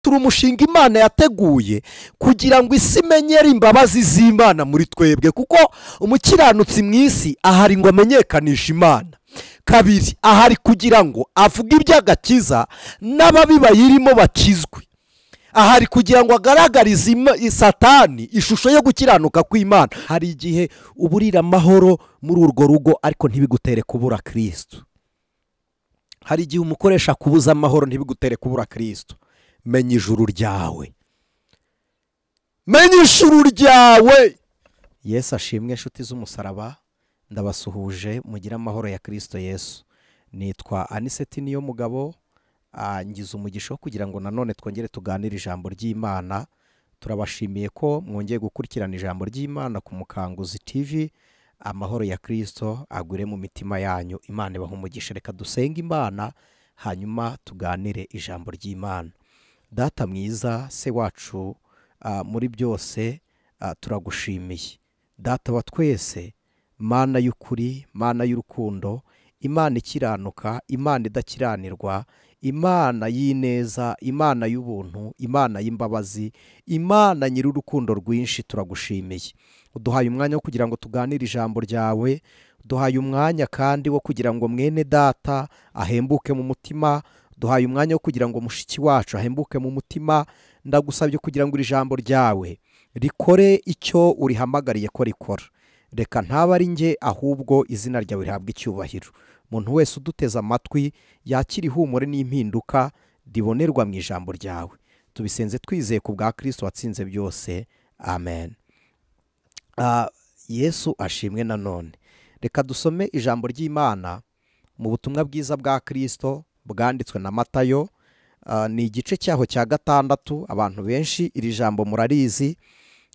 Turi umushinga Imana yateguye kugira ngo isi imenyere imbabazi z'Imana muri twebwe, kuko umukiranutsi mu isi ahari ngo amenyekanishe Imana. Kabiri, ahari kugira ngo avuge iby'agakiza n'ababi bayirimo bakizwe. Ahari kugira ngo agaragarize Satani ishusho yo gukiranuka kw'Imana. Hari igihe uburira amahoro muri urwo rugo ariko ntibigutere kubura Kristo. Hari igihe umukoresha kubuza amahoro ntibigutere kubura Kristo. Menya ijuru ryawe, menya ijuru ryawe. Yesu ashimwe. Inshuti z'umusaraba, ndabasuhuje, mugire amahoro ya Kristo Yesu. Nitwa Aniseti niyo mugabo, ngize umugisha wo kugira ngo nanone twongere tuganire ijambo ry'Imana. Turabashimiye ko mwongeye gukurikirana ijambo ry'Imana ku Mukanguzi TV. Amahoro ya Kristo agwire mu mitima yanyu. Imana ibahe umugisha. Reka dusenge Imana hanyuma tuganire ijambo ry'Imana. Data mwiza, se wacu muri byose, turagushimiye. Data wa twese, Mana y'ukuri, Mana y'urukundo, Imana ikiranuka, Imana idakiranirwa, Imana y'ineza, Imana y'ubuntu, Imana y'imbabazi, Imana nyir'urukundo rwinshi, turagushimiye. Uduhaye umwanya wo kugira ngo tuganire ijambo ryawe, duhaye umwanya kandi wo kugira ngo mwene data ahembuke mu mutima, duhaye umwanya wo kugira ngo mushiki wacu ahembuke mu mutima. Ndagusabye kugira ngo iri jambo ryawe rikore icyo urihamagariye ko rikora. Reka ntaba ari njye, ahubwo izina ryawe rihabwe icyubahiro. Umuntu wese uduteze amatwi yakira ihumure n'impinduka ribonerwa mu ijambo ryawe. Tubisenze twizeye ku bwa Kristo watsinze byose. Amen. Yesu ashimwe nanone. Reka dusome ijambo ry'Imana mu butumwa bwiza bwa Kristo bwanditswe na Matayo. Ni igice cyaho cya 6. Abantu benshi iri jambo murarizi.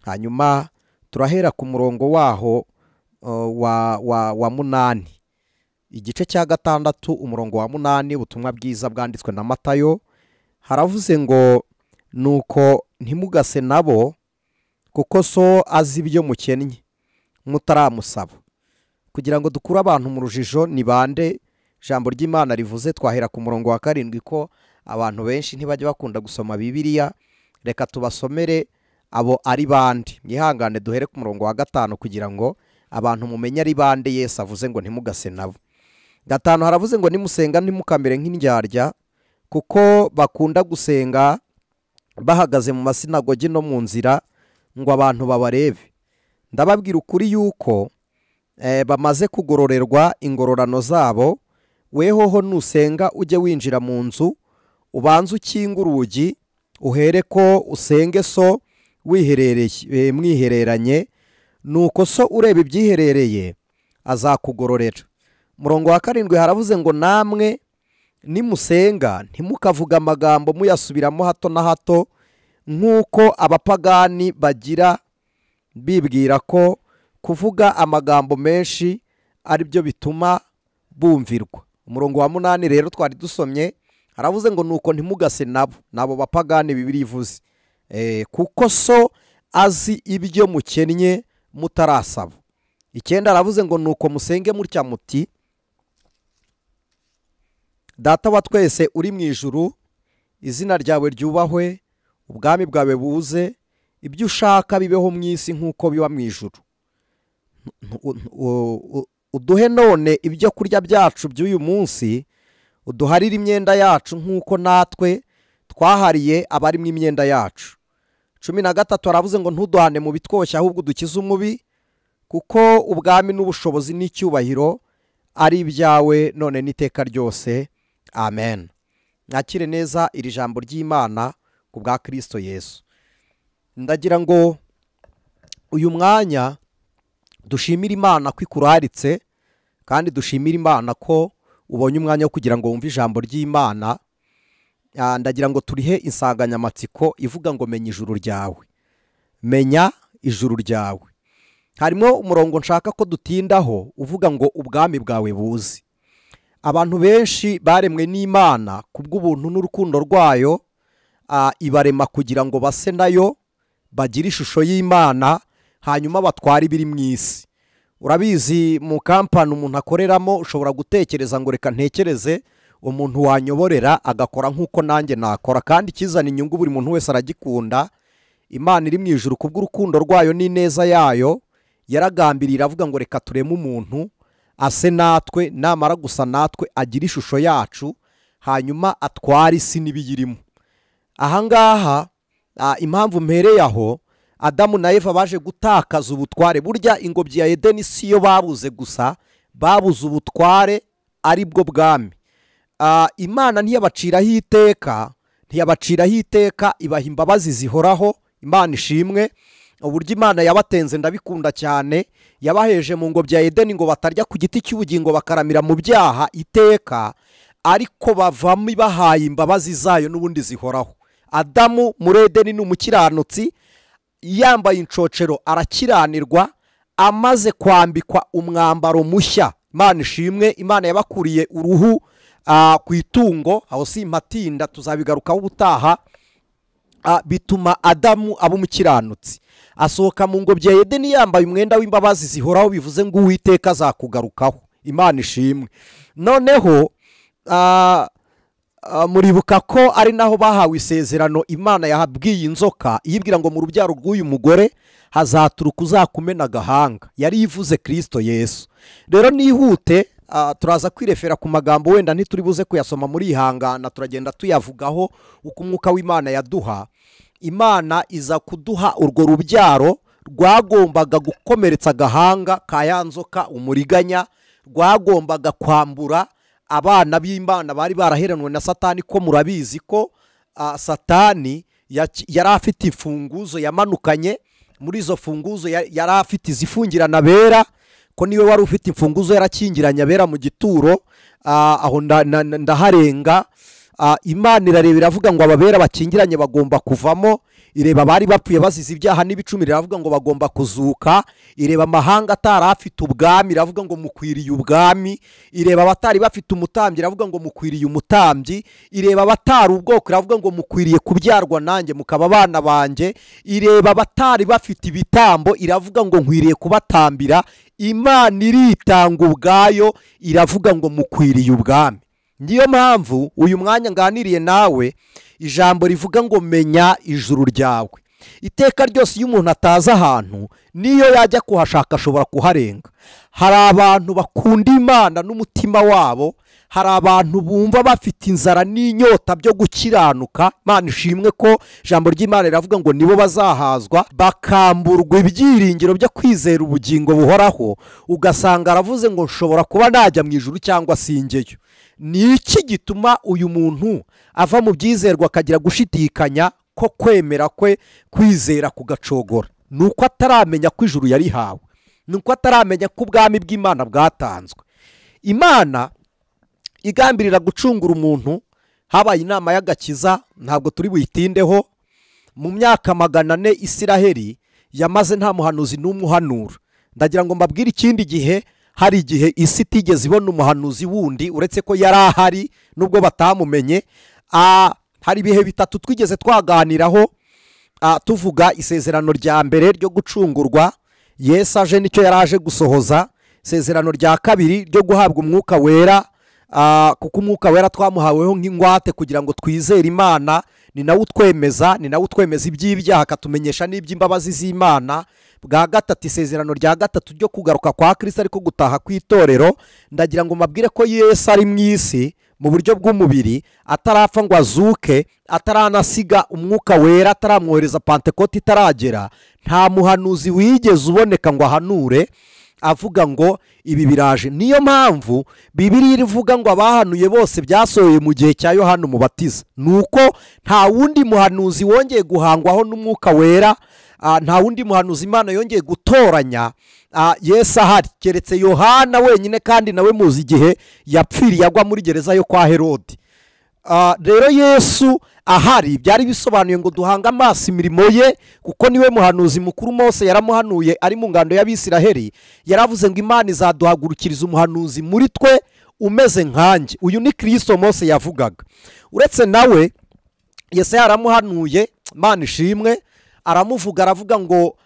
Hanyuma turahera ku murongo waho wa 8. Igice cya 6 umurongo wa 8, ubutumwa bwiza bwanditswe na Matayo. Haravuze ngo nuko ntimugase nabo, kuko so azi ibyo mukennye mutaramusaba. Kugira ngo dukure abantu mu rujijo ni bande ijambo ry'Imana rivuze, twahera ku murongo wa 7 ko abantu benshi ntibajya bakunda gusoma Bibiliya. Reka tubasomere abo ari bande. Mwihangane duhere ku murongo wa 5 kugira ngo abantu mumenye ari bande Yesu avuze ngo ntimugase nabo. 5 haravuze ngo nimusenga ntimukamere nk'indyarya, kuko bakunda gusenga bahagaze mu masinagogi no mu nzira ngo abantu babarebe. Ndababwira ukuri yuko bamaze kugororerwa ingororano zabo. Wehoho nusenga ujye winjira mu nzu, ubanze ukinge urugi, uhere ko usenge so wiherereye mwihereranye, nuko so ureba ibyiherereye azakugororera. Murongo wa 7 haravuze ngo namwe nimusenga ntimukavuga amagambo muyasubiramo hato na hato, nk'uko abapagani bagira bibwira ko kuvuga amagambo menshi ari byo bituma bumvirwa. Umurongo wa 8 rero twari dusomye haravuze ngo nuko ntimugase nabo, nabo bapagani Bibiliya ivuze, kuko so azi ibyo mukennye mutarasaba. 9 aravuze ngo nuko musenge mutya muti: Data wa twese uri mu ijuru, izina ryawe ryubahwe, ubwami bwawe buze, ibyo ushaka bibeho mu isi nk'uko biba mu ijuru. Uduhe none ibyo kurya byacu by'uyu munsi, uduharire imyenda yacu nk'uko natwe twahariye abari mu imyenda yacu. 13 aravuze ngo ntuduhane mu bitwoshya, ahubwo udukize umubi, kuko ubwami n'ubushobozi n'icyubahiro ari ibyawe none n'iteka ryose. Amen. Mwakire neza iri jambo ry'Imana ku bwa Kristo Yesu. Ndagira ngo uyu mwanya dushimire Imana ko ikuraritse, kandi dushimire Imana ko ubonye umwanya wo kugira ngo wumve ijambo ry'Imana. Ndagira ngo turihe insanganyamatsiko ivuga ngo menya ijuru ryawe. Menya ijuru ryawe. Harimo umurongo nshaka ko dutindaho uvuga ngo ubwami bwawe buze. Abantu benshi baremwe n'Imana kubw'ubuntu n'urukundo rwayo, ibarema kugira ngo base nayo, bagire ishusho y'Imana, hanyuma batware ibiri mu isi. Urabizi mu kampani umuntu akoreramo ushobora gutekereza ngo reka ntekereze Umuntu wanyoborera agakora nk'uko nanjye nakora, kandi ikizana inyungu buri muntu wese aragikunda. Imana iri mu ijuru kubw'urukundo rwayo n'ineza yayo yaragambiriye iravuga ngo reka tureme umuntu ase natwe, namara gusa natwe agira ishusho yacu, hanyuma atware isi n'ibiyirimo. Ahangaha impamvu mpereye aho, Adamu na Eva baje gutakaza ubutware. Burya ingobyi ya Edeni si yo babuze gusa, babuze ubutware ari bwo bwami. Imana ntiyabaciraho iteka, ntiyabaciraho iteka, ibaha imbabazi zihoraho. Imana ishimwe. Uburyo Imana yabatenze ndabikunda cyane. Yabaheje mu ngobyi ya Edeni ngo batarya ku giti cy'ubugingo bakaramira mu byaha iteka, ariko bavamo ibahaye imbabazi zayo n'ubundi zihoraho. Adamu muri Edeni ni umukiranutsi, yambaye incocero arakiranirwa, amaze kwambikwa umwambaro mushya. Imana ishimwe. Imana yabakuriye uruhu ku itungo, aho si impatinda, tuzabigarukaho ubutaha. Bituma Adamu aba umukiranutsi, asohoka mu ngobyi ya Edeni yambaye umwenda w'imbabazi zihoraho, bivuze ngo Uwiteka azakugarukaho. Imana ishimwe. Noneho muribuka ko ari naho bahawe isezerano. Imana yahabwiye inzoka iyibwira ngo mu rubyaro rw'uyu mugore hazaturuka uzakumena agahanga. Yari ivuze Kristo Yesu. Rero nihute, turaza kwirefera ku magambo, wenda ntituri buze kuyasoma muri ihangana, turagenda tuyavugaho uko umwuka w'Imana yaduha. Imana iza kuduha urwo rubyaro rwagombaga gukomeretsa agahanga ka ya nzoka umuriganya, rwagombaga kwambura abana b'Imana bari baraheranwe na Satani. Ko murabizi ko Satani yari afite imfunguzo yamanukanye, muri izo funguzo yari afite izifungirana bera, ko niwe wari ufite imfunguzo yarakingiranye abera mu gituro. Aho ndaharenga. Imana irareba iravuga ngo ababera bakingiranye bagomba kuvamo. Ireba abari bapfuye bazize ibyaha n'ibicumbi iravuga ngo bagomba kuzuka. Ireba amahanga atari afite ubwami iravuga ngo mukwiriye ubwami. Ireba abatari bafite umutambyi iravuga ngo mukwiriye umutambyi. Ireba abatari ubwoko iravuga ngo mukwiriye kubyarwa nanjye mukaba abana banjye. Ireba abatari bafite ibitambo iravuga ngo nkwiriye kubatambira. Imana iritanga ubwayo iravuga ngo mukwiriye ubwami. Niyo mpamvu uyu mwanya nganiriye nawe ijambo rivuga ngo menya ijuru ryawe. Iteka ryose iyo umuntu atazi ahantu, niyo yajya kuhashaka ashobora kuharenga. Hari abantu bakunda Imana n'umutima wabo, hari abantu bumva bafite inzara n'inyota byo gukiranuka. Imana ishimwe ko ijambo ry'Imana riravuga ngo nibo bazahazwa, bakamburwa ibyiringiro byo kwizera ubugingo buhoraho. Ugasanga aravuze ngo nshobora kuba najya mu ijuru cyangwa singeyo. Ni iki gituma uyu muntu ava mu byizerwa akagira gushidikanya ko kwemera kwe kwizera kugacogora? Nuko ataramenya ko ijuru yarihawe, nuko ataramenya ko ubwami bw'Imana bwatanzwe. Imana igambirira gucungura umuntu, habaye inama y'agakiza, ntabwo turi buyitindeho. Mu myaka 400 Isiraheli yamaze nta muhanuzi n'umwe uhanura. Ndagira ngo mbabwire ikindi gihe, hari igihe isi itigeze ibona umuhanuzi wundi uretse ko yari ahari nubwo batamumenye. Hari ibihe bitatu twigeze twaganiraho, tuvuga isezerano rya mbere ryo gucungurwa, Yesu aje nicyo yaraje gusohoza. Isezerano rya kabiri ryo guhabwa umwuka wera, kuko umwuka wera twamuhaweho nk'ingwate kugira ngo twizere Imana, ni nawe utwemeza, ni nawe utwemeza iby'ibyaha akatumenyesha n'iby'imbabazi z'Imana. Bwa gatatu, isezerano rya gatatu ryo kugaruka kwa Kristo ariko gutaha kw'itorero. Ndagira ngo mbabwire ko Yesu ari mu isi mu buryo bw'umubiri, atarapfa ngo azuke, ataranasiga umwuka wera, ataramwohereza Pantekote itaragera, nta muhanuzi wigeze uboneka ngo ahanure avuga ngo ibi biraje. Niyo mpamvu Bibiliya ivuga ngo abahanuye bose byasohoye mu gihe cya Yohana Umubatiza. Nuko nta wundi muhanuzi wongeye guhangwaho n'umwuka wera, nta wundi muhanuzi Imana yongeye gutoranya Yesu ahari keretse Yohana wenyine, kandi nawe muzi igihe yapfiriye agwa muri gereza yo kwa Herode. Rero Yesu ahari byari bisobanuye ngo duhanga amaso imirimo ye, kuko niwe muhanuzi mukuru. Mose yaramuhanuye ari mu ngando y'Abisiraheli, yaravuze ngo Imana izaduhagurukiriza umuhanuzi muri twe umeze nkanjye. Uyu ni Kristo Mose yavugaga. Uretse nawe Yesu yaramuhanuye, Imana ishimwe, aramuvuga aravuga ngo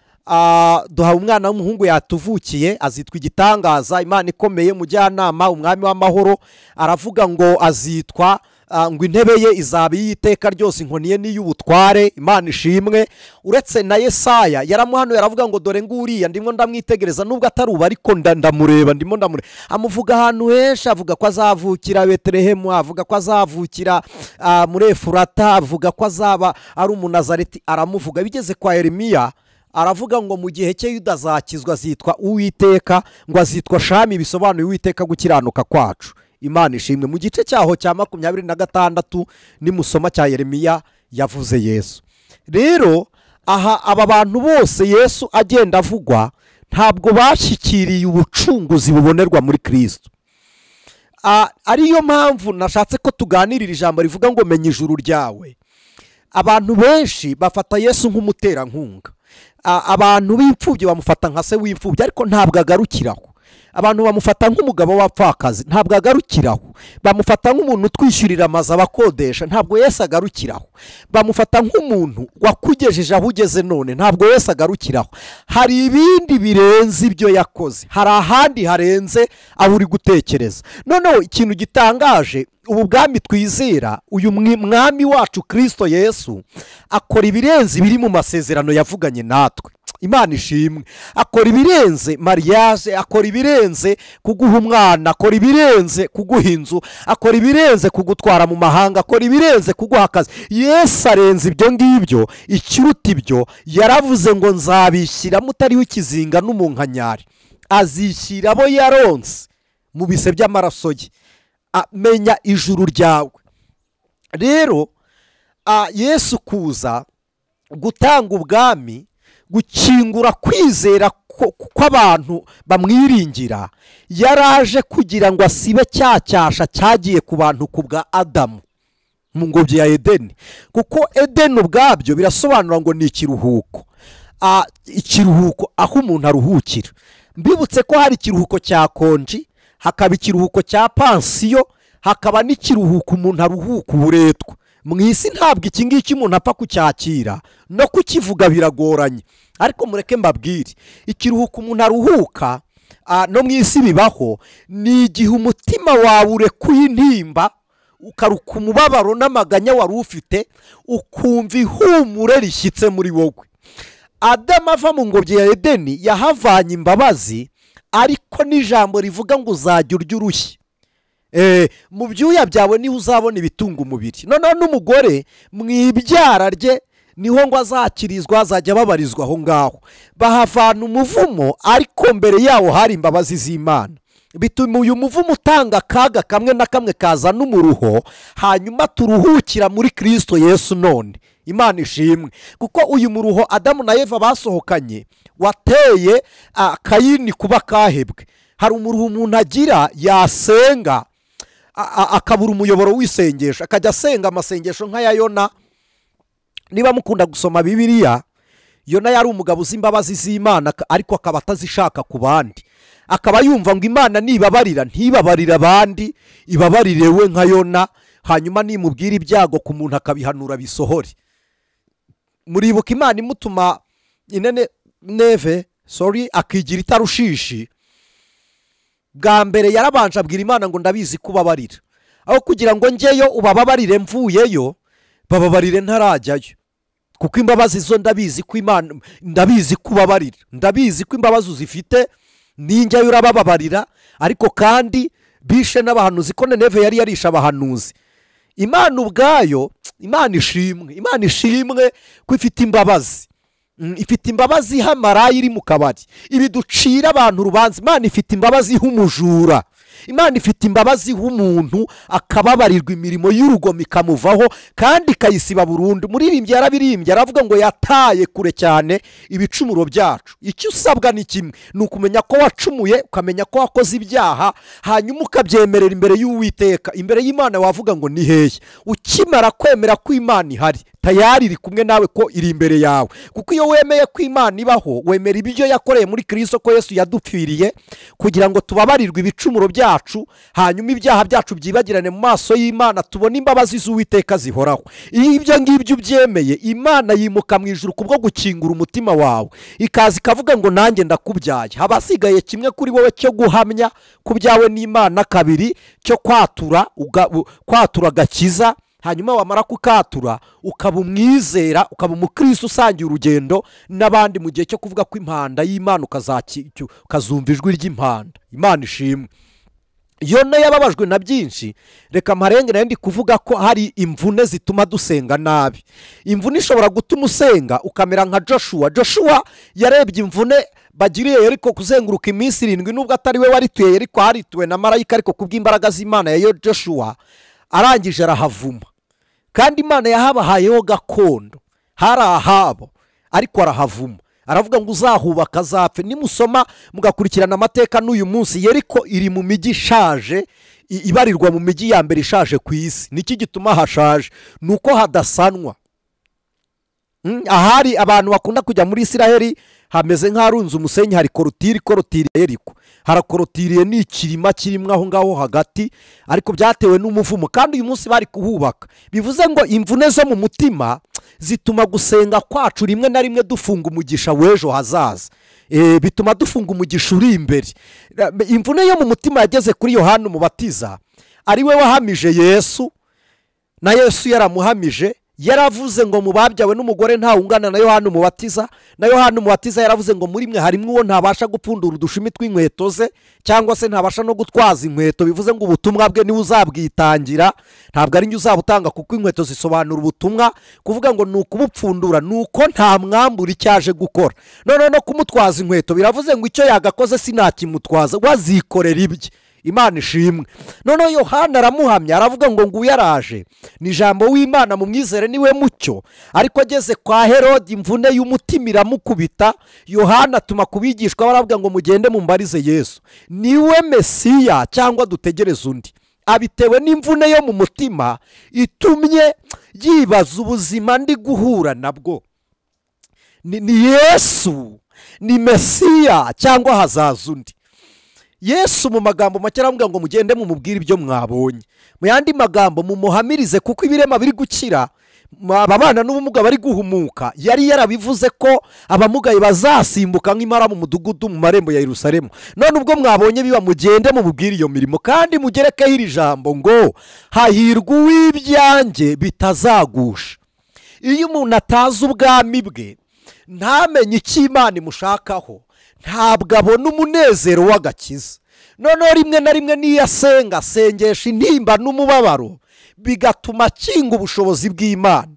Duhawe umwana w'umuhungu yatuvukiye, azitwa igitangaza, Imana ikomeye, umujyanama, umwami w'amahoro. Aravuga ngo azitwa ngo intebe ye izaba iy'iteka ryose, inkoni ye n'iy'ubutware. Imana ishimwe. Uretse na Yesaya yaramuhanuye aravuga ngo dore nguriya ndimo ndamwitegereza, nubwo atari ubu ariko ndamureba, ndimo ndamureba. Amuvuga ahantu henshi, avuga ko azavukira Betelehemu, avuga ko azavukira muri Efurata, avuga ko azaba ari umunazareti, aramuvuga. Bigeze kwa Yeremiya aravuga ngo mu gihe cye Yuda azakizwa, azitwa Uwiteka, ngo azitwa Shami, bisobanuye Uwiteka gukiranuka kwacu. Imana ishimwe. Mu gice cyaho cya 26 nimusoma cya Yeremiya yavuze Yesu. Rero aha aba bantu bose Yesu agenda avugwa ntabwo bashyikiriye ubucunguzi bubonerwa muri Kristo. Ariyo mpamvu nashatse ko tuganirira ijambo rivuga ngo menya ijuru ryawe. Abantu benshi bafata Yesu nk'umuterankunga, abantu b'imfubyi bamufata nka se w'imfubyi, ariko ntabwo agarukiraho. Abantu bamufata nk'umugabo w'abapfakazi, ntabwo agarukiraho. Bamufata nk'umuntu utwishyurira amazu abakodesha, ntabwo Yesu agarukiraho. Bamufata nk'umuntu wakugejeje aho ugeze none, ntabwo Yesu agarukiraho. Hari ibindi birenze ibyo yakoze, hari ahandi harenze aho uri gutekereza. Noneho ikintu gitangaje, ubu bwami twizera, uyu mwami wacu Kristo Yesu akora ibirenze biri mu masezerano yavuganye natwe. Imana ishimwe. Akora ibirenze mariage, akora ibirenze kuguha umwana, akora ibirenze kuguha inzu, akora ibirenze kugutwara mu mahanga, akora ibirenze kuguha akazi. Yesu arenze ibyo ngibyo. Ikiruta ibyo, yaravuze ngo nzabishyira mutariho ikizinga n'umunkanyari. Azishyira abo yaronse mu bise by'amaraso ye. Menya ijuru ryawe. Rero Yesu kuza gutanga ubwami, gukingura kwizera kw'abantu bamwiringira, yaraje kugira ngo asibe cya cyasha cyagiye ku bantu ku bwa Adamu mu ngobyi ya Edeni. Kuko Edeni ubwabyo birasobanura ngo ni ikiruhuko, ikiruhuko aho umuntu aruhukira. Mbibutse ko hari ikiruhuko cya konji, hakaba ikiruhuko cya pansiyo, hakaba n'ikiruhuko umuntu aruhuka uburetwa. Mu isi ntabwo iki ngiki umuntu apfa kucyakira, no kukivuga biragoranye. Ariko mureke mbabwire, ikiruhuko umuntu aruhuka no mu isi bibaho, ni igihe umutima wawe urekuye intimba, ukaruka umubabaro n'amaganya wari ufite, ukumva ihumure rishyitse muri wowe. Adamu ava mu ngobyi ya Edeni yahavanye imbabazi, ariko n'ijambo rivuga ngo uzajya urya urushyi, mu byuya byawe niho uzabona ibitunga umubiri. Noneho n'umugore mu ibyara rye niho ngo azakirizwa, azajya ababarizwa aho ngaho. Bahavana umuvumo, ariko mbere yawo hari imbabazi z'Imana. Bituma uyu muvumo utanga akaga kamwe na kamwe kazana umuruho, hanyuma turuhukira muri Kristo Yesu none. Imana ishimwe. Kuko uyu muruho Adamu na Eva basohokanye wateye Kayini kuba kahebwe. Hari umuruho umuntu agira yasenga akabura umuyoboro w'isengesho, akajya asenga amasengesho nk'aya Yona. Niba mukunda gusoma Bibiliya, Yona yari umugabo uzi imbabazi z'Imana, ariko akaba atazishaka ku bandi. Akaba yumva ngo Imana nibabarira ntibabarira abandi, ibabarire we nka Yona, hanyuma nimubwira ibyago ku muntu akabihanura bisohore. Muribuka Imana imutuma inene neve, sorry, akigira itarushishi. Bwa mbere yarabanje abwira Imana ngo ndabizi kubabarira, aho kugira ngo njyeyo ubababarire mvuyeyo, bababarire ntarajyayo. Kuko imbabazi zo ndabizi ko Imana, ndabizi kubabarira, ndabizi ko imbabazi uzifite, ninjyayo urabababarira. Ariko kandi bishe n'abahanuzi, ko Nineve yari yarisha abahanuzi. Imana ubwayo, Imana ishimwe, Imana ishimwe ko ifite imbabazi. Ifite imbabazi ihamaraye iri mu kabari, ibiducira abantu urubanza. Imana ifite imbabazi ihumujura, Imana ifite imbabazi h'umuntu akababarirwa imirimo y'urugomo ikamuvaho kandi ikayisiba burundu. Muririmbyi yarabirimbye aravuga ngo yataye kure cyane ibicumuro byacu. Icyo usabwa ni kimwe, ni ukumenya ko wacumuye, ukamenya ko wakoze ibyaha, hanyuma ukabyemerera imbere y'Uwiteka. Imbere y'Imana wavuga ngo ni hehe? Ukimara kwemera ko Imana ihari, Tayari iri kumwe nawe ko iri imbere yawe, kuko iyo wemeye ko Imana ibaho, wemera ibyo yakoreye muri Kristo, ko Yesu yadupfiriye kugira ngo tubabarirwe ibicumuro byacu, hanyuma ibyaha byacu byibagirane mu maso y'Imana, tubone imbabazi z'Uwiteka zihoraho. Iyo ibyo ngibyo ubyemeye, Imana yimuka mu ijuru kubwo gukingura umutima wawe, ikaza ikavuga ngo nanjye ndakubyaye. Haba hasigaye kimwe kuri wowe cyo guhamya kubyawe n'Imana, kabiri cyo kwatura, kwatura agakiza, hanyuma wamara kukatura ukaba umwizera, ukaba umukristo usangiye urugendo n'abandi mu gihe cyo kuvuga ko impanda y'Imana ukazumva ijwi ry'impanda. Imana ishimwe. Yona yababajwe na byinshi. Reka mparenge nayo ndi kuvuga ko hari imvune zituma dusenga nabi. Imvune ishobora gutuma usenga ukamera nka Joshua. Joshua yarebye imvune bagiriye Yeriko kuzenguruka iminsi 7, nubwo atari we warituye Yeriko, harituwe na marayika, ariko kubw'imbaraga z'Imana ya Joshua arangije arahavuma. Kandi Imana yahabahayeho gakondo, hari ahabo, ariko arahavuma. Aravuga ngo uzahubaka azapfe. Nimusoma mugakurikirana amateka n'uyu munsi, Yeriko iri mu mijyi ishaje, ibarirwa mu mijyi ya mbere ishaje ku isi. Niki gituma hashaje? Nuko hadasanwa. Ahari abantu bakunda kujya muri Isiraheli hameze nk'arunze umusenyi, hari korotiri Yeriko harakorotiriye, ni ikirima kirimo aho ngaho hagati, ariko byatewe n'umuvumo, kandi uyu munsi bari kuhubaka. Bivuze ngo imvune zo mu mutima zituma gusenga kwacu rimwe na rimwe dufunga umugisha w'ejo hazaza. Bituma dufunga umugisha uri imbere. Imvune yo mu mutima yageze kuri Yohana Umubatiza, ari we wahamije Yesu, na Yesu yaramuhamije. Yaravuze ngo mu babyawe n'umugore nta ungana na Yohana Umubatiza, na Yohana Umubatiza yaravuze ngo muri mwe harimo uwo ntabasha gupfundura udushumi tw'inkweto ze, cyangwa se ntabasha no gutwaza inkweto. Bivuze ngo ubutumwa bwe niwe uzabwitangira, ntabwo ari njye uzabutanga, kuko inkweto zisobanura ubutumwa. Kuvuga ngo ni ukubupfundura, ni uko nta mwambura icyo aje gukora. None no kumutwaza inkweto biravuze ngo icyo yagakoze sinakimutwaza, wazikorera ibye. Imana ishimwe. None Yohana aramuhamya, aravuga ngo nguyu yaraje, ni ijambo w'Imana, mumwizere niwe mucyo. Ariko ageze kwa Herode imvune y'umutima iramukubita. Yohana atuma kubigishwa baravuga ngo mugende mumbarize Yesu, niwe Mesiya cyangwa dutegereze undi. Abitewe n'imvune yo mu mutima itumye yibaza ubuzima ndi guhura nabwo, ni Yesu, ni Mesiya cyangwa hazaza undi. Yesu mu magambo make aravuga ngo mugende mumubwire ibyo mwabonye. Mu yandi magambo mumuhamirize, kuko ibirema biri gukira, ababana n'ubumuga bari guhumuka. Yari yarabivuze ko abamugaye bazasimbuka nk'impara mu mudugudu mu marembo ya Yerusalemu. None ubwo mwabonye biba, mugende mumubwire iyo mirimo, kandi mugerekeho iri jambo ngo hahirwa uw'ibyanjye bitazagusha. Iyo umuntu atazi ubwami bwe, ntamenye icyo Imana imushakaho, ntabwo abona umunezero w'agakiza. Noneho rimwe na rimwe niyo asenga, asengesha intimba n'umubabaro, bigatuma akinga ubushobozi bw'Imana.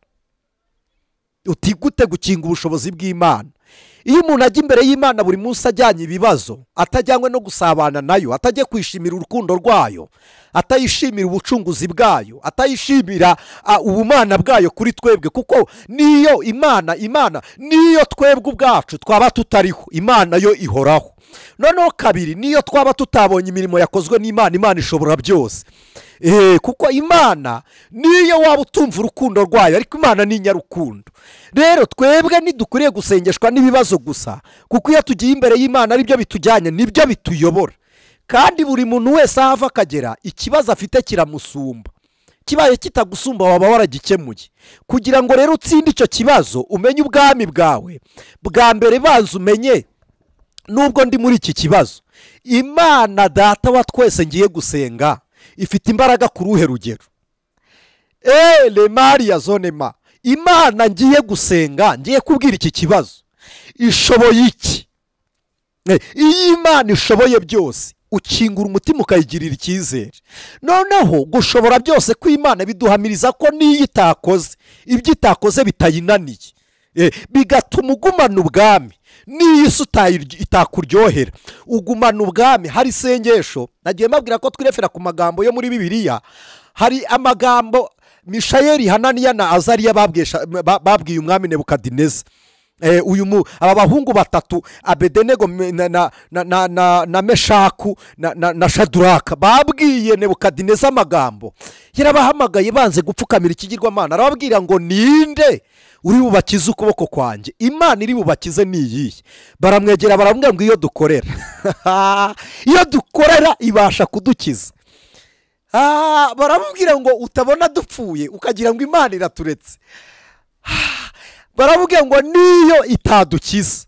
Uti gute gukinga ubushobozi bw'Imana? Iyo umuntu ajya imbere y'Imana buri munsi ajyanye ibibazo, atajyanywe no gusabana nayo, atajye kwishimira urukundo rwayo, atayishimira ubucunguzi bwayo, atayishimira ubumana bwayo kuri twebwe, kuko niyo Imana niyo twebwe ubwacu twaba tutariho, Imana yo ihoraho. Noneho kabiri, niyo twaba tutabonye imirimo yakozwe n'Imana, Imana ishobora byose. Kuko Imana niyo waba utumva urukundo rwayo, ariko Imana ni nyarukundo. Rero twebwe ntidukwiriye gusengeshwa n'ibibazo gusa, kuko iyo tugiye imbere y'Imana aribyo bitujyanye, nibyo bituyobora. Kandi buri muntu wese aho ava akagera, ikibazo afite kiramusumba. Kibaye kitagusumba waba waragikemuye. Kugira ngo rero utsinde icyo kibazo, umenye ubwami bwawe. Bwa mbere banza umenye, nubwo ndi muri iki kibazo, Imana data wa twese ngiye gusenga ifite imbaraga ku ruhe rugero? Le Maria zonema, Imana ngiye gusenga, ngiye kubwira iki kibazo, ishoboye iki? Iyi Imana ishoboye byose, ukingura umutima ukayigirira icyizere. Noneho gushobora byose kw'Imana biduhamiriza ko niyo itakoze, ibyo itakoze bitayinaniye, bigatuma ugumana ubwami. Niyo isi itakuryohera, ugumana ubwami. Hari isengesho nagiye mbabwira ko twirefera ku magambo yo muri Bibiliya. Hari amagambo Mishayeli, Hananiya na Azariya babwiye umwami Nebukadineza. Aba bahungu batatu Abedenego na Meshaku na Shaduraka babwiye Nebukadineza amagambo. Yarabahamagaye banze gupfukamira ikigirwamana, arababwira ngo ninde uri bubakize ukuboko kwanjye? Imana iri bubakize ni iyihe? Baramwegera baramubwira ngo iyo dukorera iyo dukorera ibasha kudukiza. Baramubwira ngo utabona dupfuye ukagira ngo Imana iraturetse. Baramubwira ngo niyo itadukiza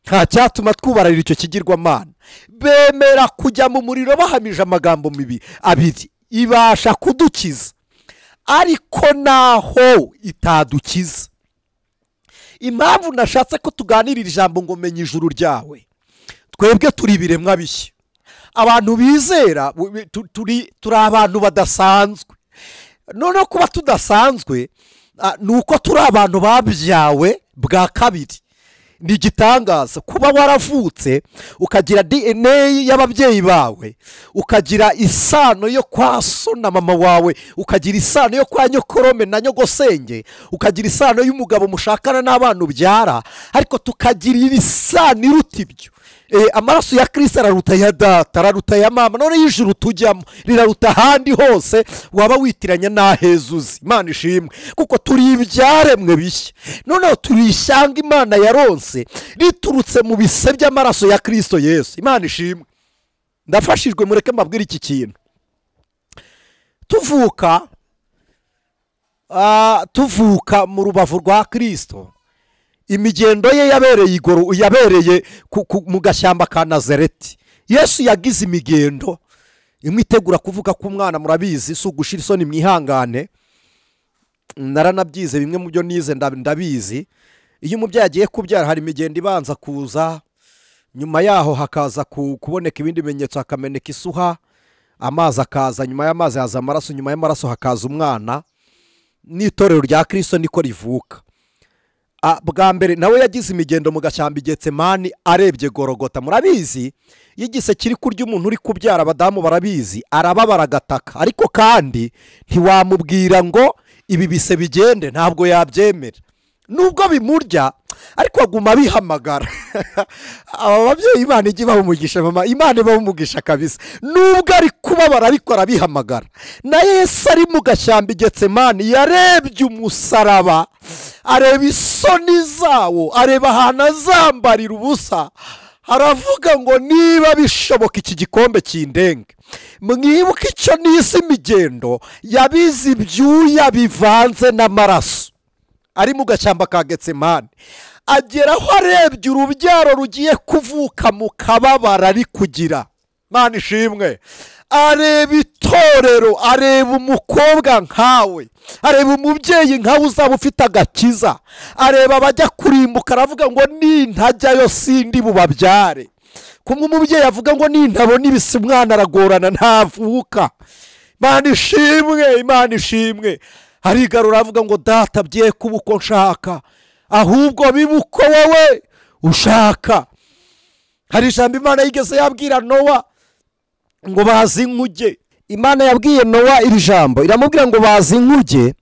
nta cyatuma twubararira icyo kigirwamana. Bemera kujya mu muriro bahamije amagambo mibi abiri, ibasha kudukiza ariko naho itadukiza. Impamvu nashatse ko tuganirira ijambo ngo menya ijuru ryawe, twebwe turi ibiremwa bishya. Abantu bizera turi abantu badasanzwe. Noneho kuba tudasanzwe ni uko turi abantu babyawe bwa kabiri. Ni igitangaza kuba waravutse ukagira DNA y'ababyeyi bawe, ukagira isano yo kwa so na mama wawe, ukagira isano yo kwa nyokorome na nyogosenge, ukagira isano y'umugabo mushakana n'abana ubyara, ariko tukagira isano iruta ibyo. Amaraso ya Kristo araruta ya data, araruta ya mama. None y'ijuru tujyamo riraruta ahandi hose waba witiranya n'aheza uzi. Imana ishimwe kuko turi ibyaremwe bishya. Noneho turi ishyanga Imana yaronse riturutse mu bise by'amaraso ya Kristo Yesu. Imana ishimwe. Ndafashijwe, mureke mbabwire iki kintu. Tuvuka mu rubavu rwa Kristo, imigendo ye yabereye igoro, yabereye mu gashyamba ka Nazareti. Yesu yagize imigendo imwe itegura kuvuga ku mwana, murabizi, si ugushira isoni, mwihangane, naranabyize bimwe mu byo nize ndabizi. Iyo umubyeyi agiye kubyara hari imigendo ibanza kuza, nyuma yaho hakaza kuboneka ibindi bimenyetso, hakameneka isuha, amazi akaza, nyuma y'amazi haza amaraso, nyuma y'amaraso hakaza umwana. N'itorero rya Kristo niko rivuka. Bwa mbere nawe yagize imigendo mu gashyamba i Getsemani arebye Gorogota. Murabizi, iyo igise kiri kurya umuntu uri kubyara, abadamu barabizi, arababara agataka, ariko kandi ntiwamubwira ngo ibi bise bigende, ntabwo yabyemera nubwo bimurya, ariko aguma abihamagara. Aba babyeyi Imana ijye ibaha umugisha, mama Imana ibaha umugisha kabisa. Nubwo ari kubabara ariko arabihamagara. Na Yesu ari mu gashyamba i Getsemani yarebye umusaraba, areba isoni zawo, areba ahantu azambarira ubusa, aravuga ngo niba bishoboka iki gikombe kindenge. Mwibuke icyo nisi imigendo yabize ibyuya bivanze n'amaraso ari mu gashyamba ka Getsemani, ageraho arebye urubyaro rugiye kuvuka mu kababara ari kugira. Imana ishimwe. Areba itorero, areba umukobwa nkawe, areba umubyeyi nkawe uzaba ufite agakiza, areba abajya kurimbuka, aravuga ngo nintajyayo sindi bubabyare. Kumwe umubyeyi avuga ngo nintabona ibisi umwana aragorana ntavuka. Imana ishimwe, Imana ishimwe. Arigarura avuga ngo data bye kuba uko nshaka, ahubwo bibe uko wowe ushaka. Hari ijambo Imana yigeze yabwira Nowa ngo bazi inkuge. Imana yabwiye Nowa iri jambo iramubwira ngo bazi inkuge.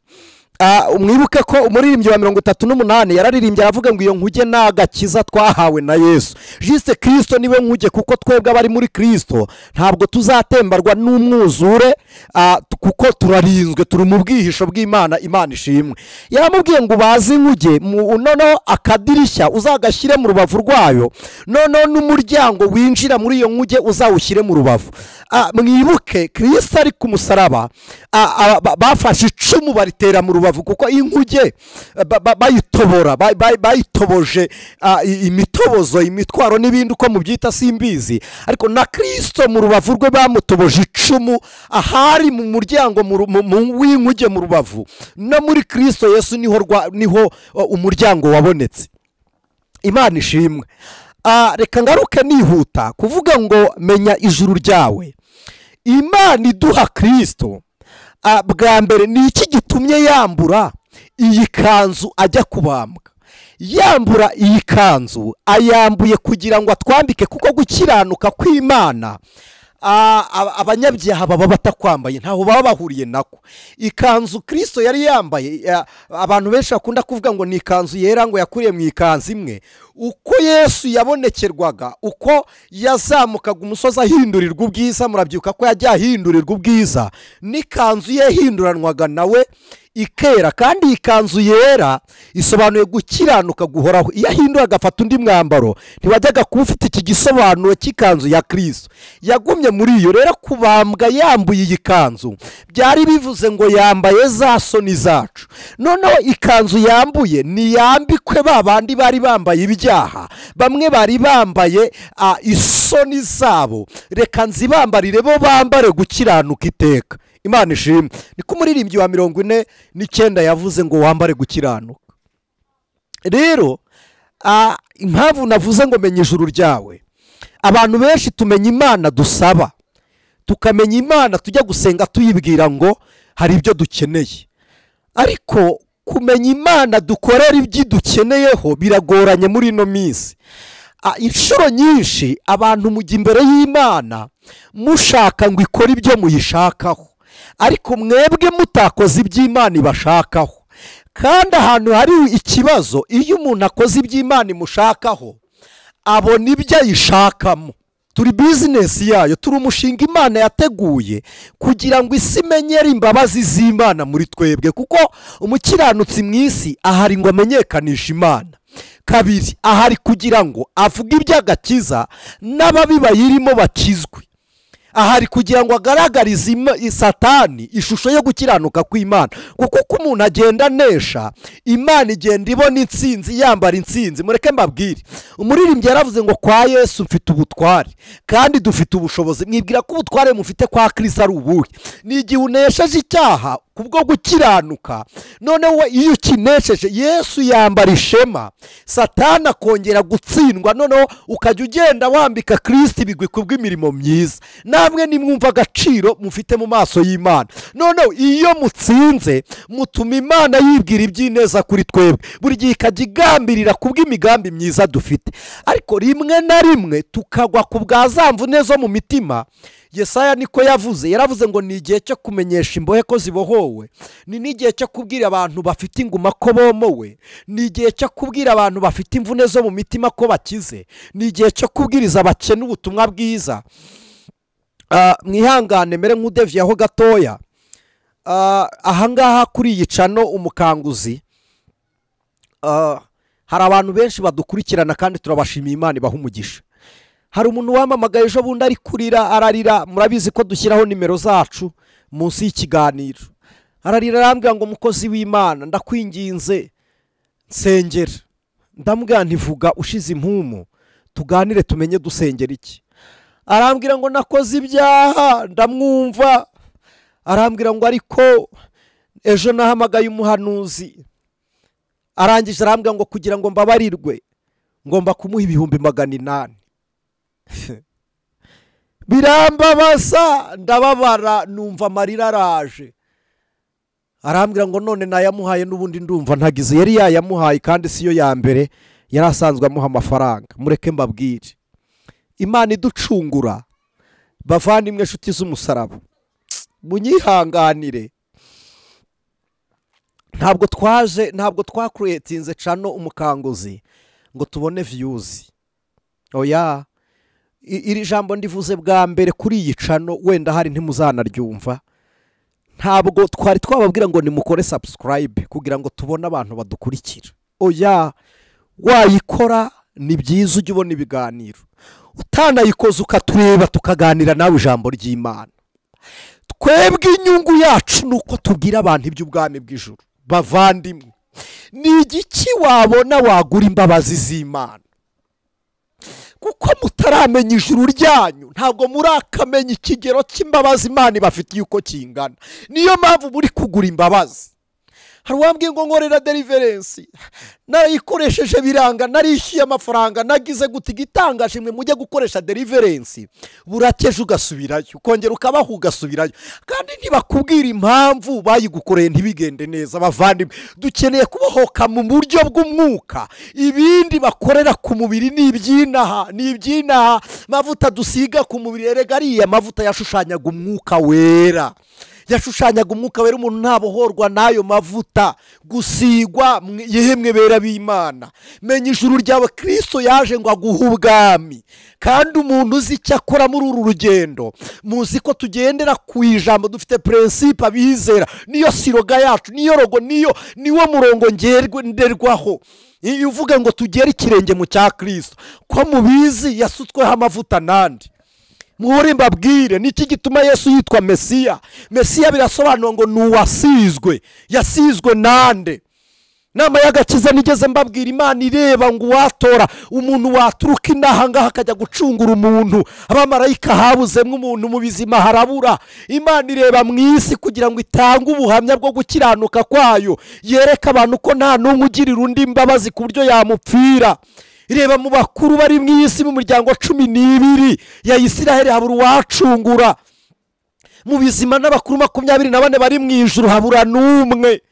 Mwibuke ko umuririmbyi wa 38 yararirimbye aravuga ngo iyo nkuge ni agakiza twahawe na Yesu. Juste Kristo niwe nkuge, kuko twebwe abari muri Kristo ntabwo tuzatembarwa n'umwuzure, kuko turarinzwe, turi mu bwihisho bw'Imana. Imana ishimwe. Yaramubwiye ngo bazi inkuge, noneho akadirishya uzagashyire mu rubavu rwayo, noneho n'umuryango winjira muri iyo nkuge uzawushyire mu rubavu. Mwibuke Kristo ari ku musaraba, bafashe icumu baritera mu rubavu, kuko inkuge bayitobora, bayitoboje imitobozo, imitwaro n'ibindi uko mubyita simbizi, ariko na Kristo mu rubavu rwe bamutoboje icumu ahari mu muryango w'inkuge mu rubavu. No muri Kristo Yesu niho umuryango wabonetse. Imana ishimwe. Reka ngaruke nihuta kuvuga ngo menya ijuru ryawe. Imana iduha Kristo bwa mbere ni iki gitumye yambura iyi kanzu ajya kubambwa? Yambura iyi kanzu ayambuye kugira ngo atwambike, kuko gukiranuka kw'Imana Abanyabyaha baba batakwambaye, ntaho baba bahuriye nako. Ikanzu Kristo yari yambaye, abantu benshi bakunda kuvuga ngo ni ikanzu yera, ngo yakuriye mu ikanzu imwe. Uko Yesu yabonekerwaga, uko yazamukaga umusozi ahindurirwa ubwiza, murabyibuka ko yajya ahindurirwa ubwiza, n'ikanzu ye yahinduranwaga nawe ikera. Kandi ikanzu yera isobanuye gukiranuka guhoraho. Iyo ahindura agafata undi mwambaro, ntiwajyaga kuba ufite iki gisobanuro cy'ikanzu ya Kristo. Yagumye muri iyo. Rero kubambwa yambuye iyi kanzu byari bivuze ngo yambaye za soni zacu. Noneho ikanzu yambuye niyambikwe ba bandi bari bambaye ibyaha, bamwe bari bambaye isoni zabo, reka nzibambarire bo bambare gukiranuka iteka. Imana ishimwe. Niko umuririmbyi wa 49 yavuze ngo wambare gukiranuka. Rero impamvu navuze ngo menya ijuru ryawe, abantu benshi tumenya Imana dusaba, tukamenya Imana tujya gusenga tuyibwira ngo hari ibyo dukeneye, ariko kumenya Imana dukorera ibyo dukeneyeho biragoranye muri ino minsi. Inshuro nyinshi abantu mujya imbere y'Imana mushaka ngo ikore ibyo muyishakaho, ariko mwebwe mutakoze iby'Imana ibashakaho. Kandi ahantu hari ikibazo, iyo umuntu akoze iby'Imana imushakaho abona ibyo ayishakamo. Turi bizinesi yayo, turi umushinga Imana yateguye kugira ngo isi imenyere imbabazi z'Imana muri twebwe, kuko umukiranutsi mu isi ahari ngo amenyekanishe Imana. Kabiri, ahari kugira ngo avuge iby'agakiza n'ababi bayirimo bakizwe. Ahari kugira ngo agaragarize Satani ishusho yo gukiranuka kw'Imana, kuko uko umuntu agenda anesha, Imana igenda ibona intsinzi, yambara intsinzi. Mureke mbabwire, umuririmbyi yaravuze ngo kwa Yesu mfite ubutware kandi dufite ubushobozi. Mwibwira ko ubutware mufite kwa Kristo ari ubuhe? Ni igihe unesheje icyaha kubwo gukiranuka, noneho iyo ukinesheje Yesu yambara ishema, Satani akongera gutsindwa, noneho ukajya ugenda wambika Kristo ibigwi kubw'imirimo myiza. Namwe nimwumva agaciro mufite mu maso y'Imana. Noneho iyo mutsinze mutuma Imana yibwira iby'ineza kuri twebwe, buri gihe ikajya igambirira kubw'imigambi myiza dufite. Ariko rimwe na rimwe tukagwa ku bwa za mvune zo mu mitima. Yesaya niko yavuze, yaravuze ngo ni igihe cyo kumenyesha imbohe ko zibohowe, ni n'igihe cyo kubwira abantu bafite inguma ko bomowe, ni igihe cyo kubwira abantu bafite imvune zo mu mitima ko bakize, ni igihe cyo kubwiriza abakene ubutumwa bwiza. Mwihangane mere nk'udeviyaho gatoya. Ahangaha kuri iyi cano Umukanguzi, hari abantu benshi badukurikirana kandi turabashimiye, Imana ibaha umugisha. Hari umuntu wamamagaye ejo bundi ari kurira, ararira. Murabizi ko dushyiraho nimero zacu munsi y'ikiganiro. Ararira arambwira ngo mukozi w'Imana ndakwinginze nsengera. Ndamubwira ntivuga ushize impumu tuganire tumenye dusengera iki. Arambwira ngo nakoze ibyaha, ndamwumva. Arambwira ngo ariko ejo nahamagaye umuhanuzi, arangije arambwira ngo kugira ngo mbabarirwe ngomba kumuha 800,000. Birambabaza, ndababara, numva amarira araje. Arambwira ngo none nayamuhaye n'ubundi ndumva ntagize. Yari yayamuhaye kandi siyo ya mbere, yari asanzwe amuha amafaranga. Mureke mbabwire, Imana iducungura, bavandimwe inshuti z'umusaraba, munyihanganire, ntabwo twaje, ntabwo twakuretinze cano Umukanguzi ngo tubone views. Oya, iri jambo ndivuze bwa mbere kuri iyi cano, wenda hari ntimuzanaryumva. Ntabwo twari twababwira ngo nimukore subscribe kugira ngo tubone abantu badukurikira. Oya, wayikora ni byiza ujye ubona ibiganiro, utanayikoze ukatureba tukaganira nawe ijambo ry'Imana. Twebwe inyungu yacu nuko tubwira abantu iby'ubwami bw'ijuru. Bavandimwe, ni igiki wabona wagura imbabazi z'Imana? Kuko mutaramenya ijuru ryanyu, ntabwo murakamenya ikigero cy'imbabazi Imana ibafitiye uko kingana. Niyo mpamvu muri kugura imbabazi. Hari uwambwiye ngo nkorera deliverance, narayikoresheje biranga, narishyuye amafaranga, nagize guti. Igitangaje mwe mujye gukoresha deliverance, burakeje ugasubirayo, ukongera ukabaho ugasubirayo, kandi ntibakubwira impamvu bayigukoreye ntibigende neza. Bavandimwe, dukeneye kubohoka mu buryo bw'umwuka. Ibindi bakorera ku mubiri ni iby'inaha, ni iby'inaha. Mavuta dusiga ku mubiri, erega ariya mavuta yashushanyaga umwuka wera, yashushanyaga umwuka wera. Umuntu ntabohorwa n'ayo mavuta gusigwa. Yehemwe bera b'Imana, menya ijuru ryawe. Kristo yaje ngo aguhe ubwami, kandi umuntu uzi icyo akora muri uru rugendo, muzi ko tugendera ku ijambo, dufite principe abizera, niyo slogan yacu, niyo logo, niyo niwo murongo ngenderwaho. Iyo uvuga ngo tugere ikirenge mu cya Kristo, ko mubizi yasutsweho amavuta nandi. Muhore mbabwire, niki gituma Yesu yitwa Mesiya? Mesiya birasobanura ngo ni uwasizwe. Yasizwe nande? Nama y'agakiza nigeze mbabwira, Imana ireba ngo uwatora umuntu waturuka inaha ngaha akajya gucungura umuntu, abamarayika habuzemo umuntu, mu bizima harabura. Imana ireba mu isi kugira ngo itange ubuhamya bwo gukiranuka kwayo, yereke abantu ko nta n'umwe ugirira undi imbabazi ku buryo yamupfira. Ireba mu bakuru bari mu isi, mu muryango 12 ya Isiraheli habura uwacungura, mu bizima n'abakuru 24 bari mu ijuru habura n'umwe.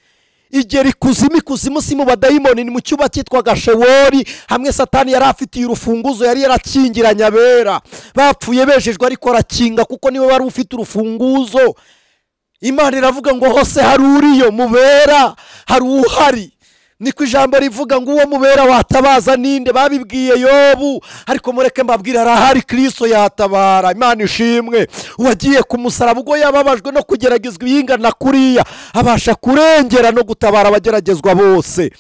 Igera ikuzimu, ikuzimu si mu badayimoni, ni mu cyumba cyitwaga Shewori, hamwe Satani yari afitiye urufunguzo, yari yarakingiranye abera bapfuye bejejwe, ariko arakinga kuko niwe wari ufite urufunguzo. Imana iravuga ngo hose hari uriyo mubera, hari uhari. Niko ijambo rivuga ngo uwo mubera watabaza ninde? Babibwiye Yobu, ariko mureke mbabwira, arahari, Kristo yatabara. Imana ishimwe, uwagiye ku musaraba ubwo yababajwe no kugeragezwa ibingana kuriya, abasha kurengera no gutabara abageragezwa bose.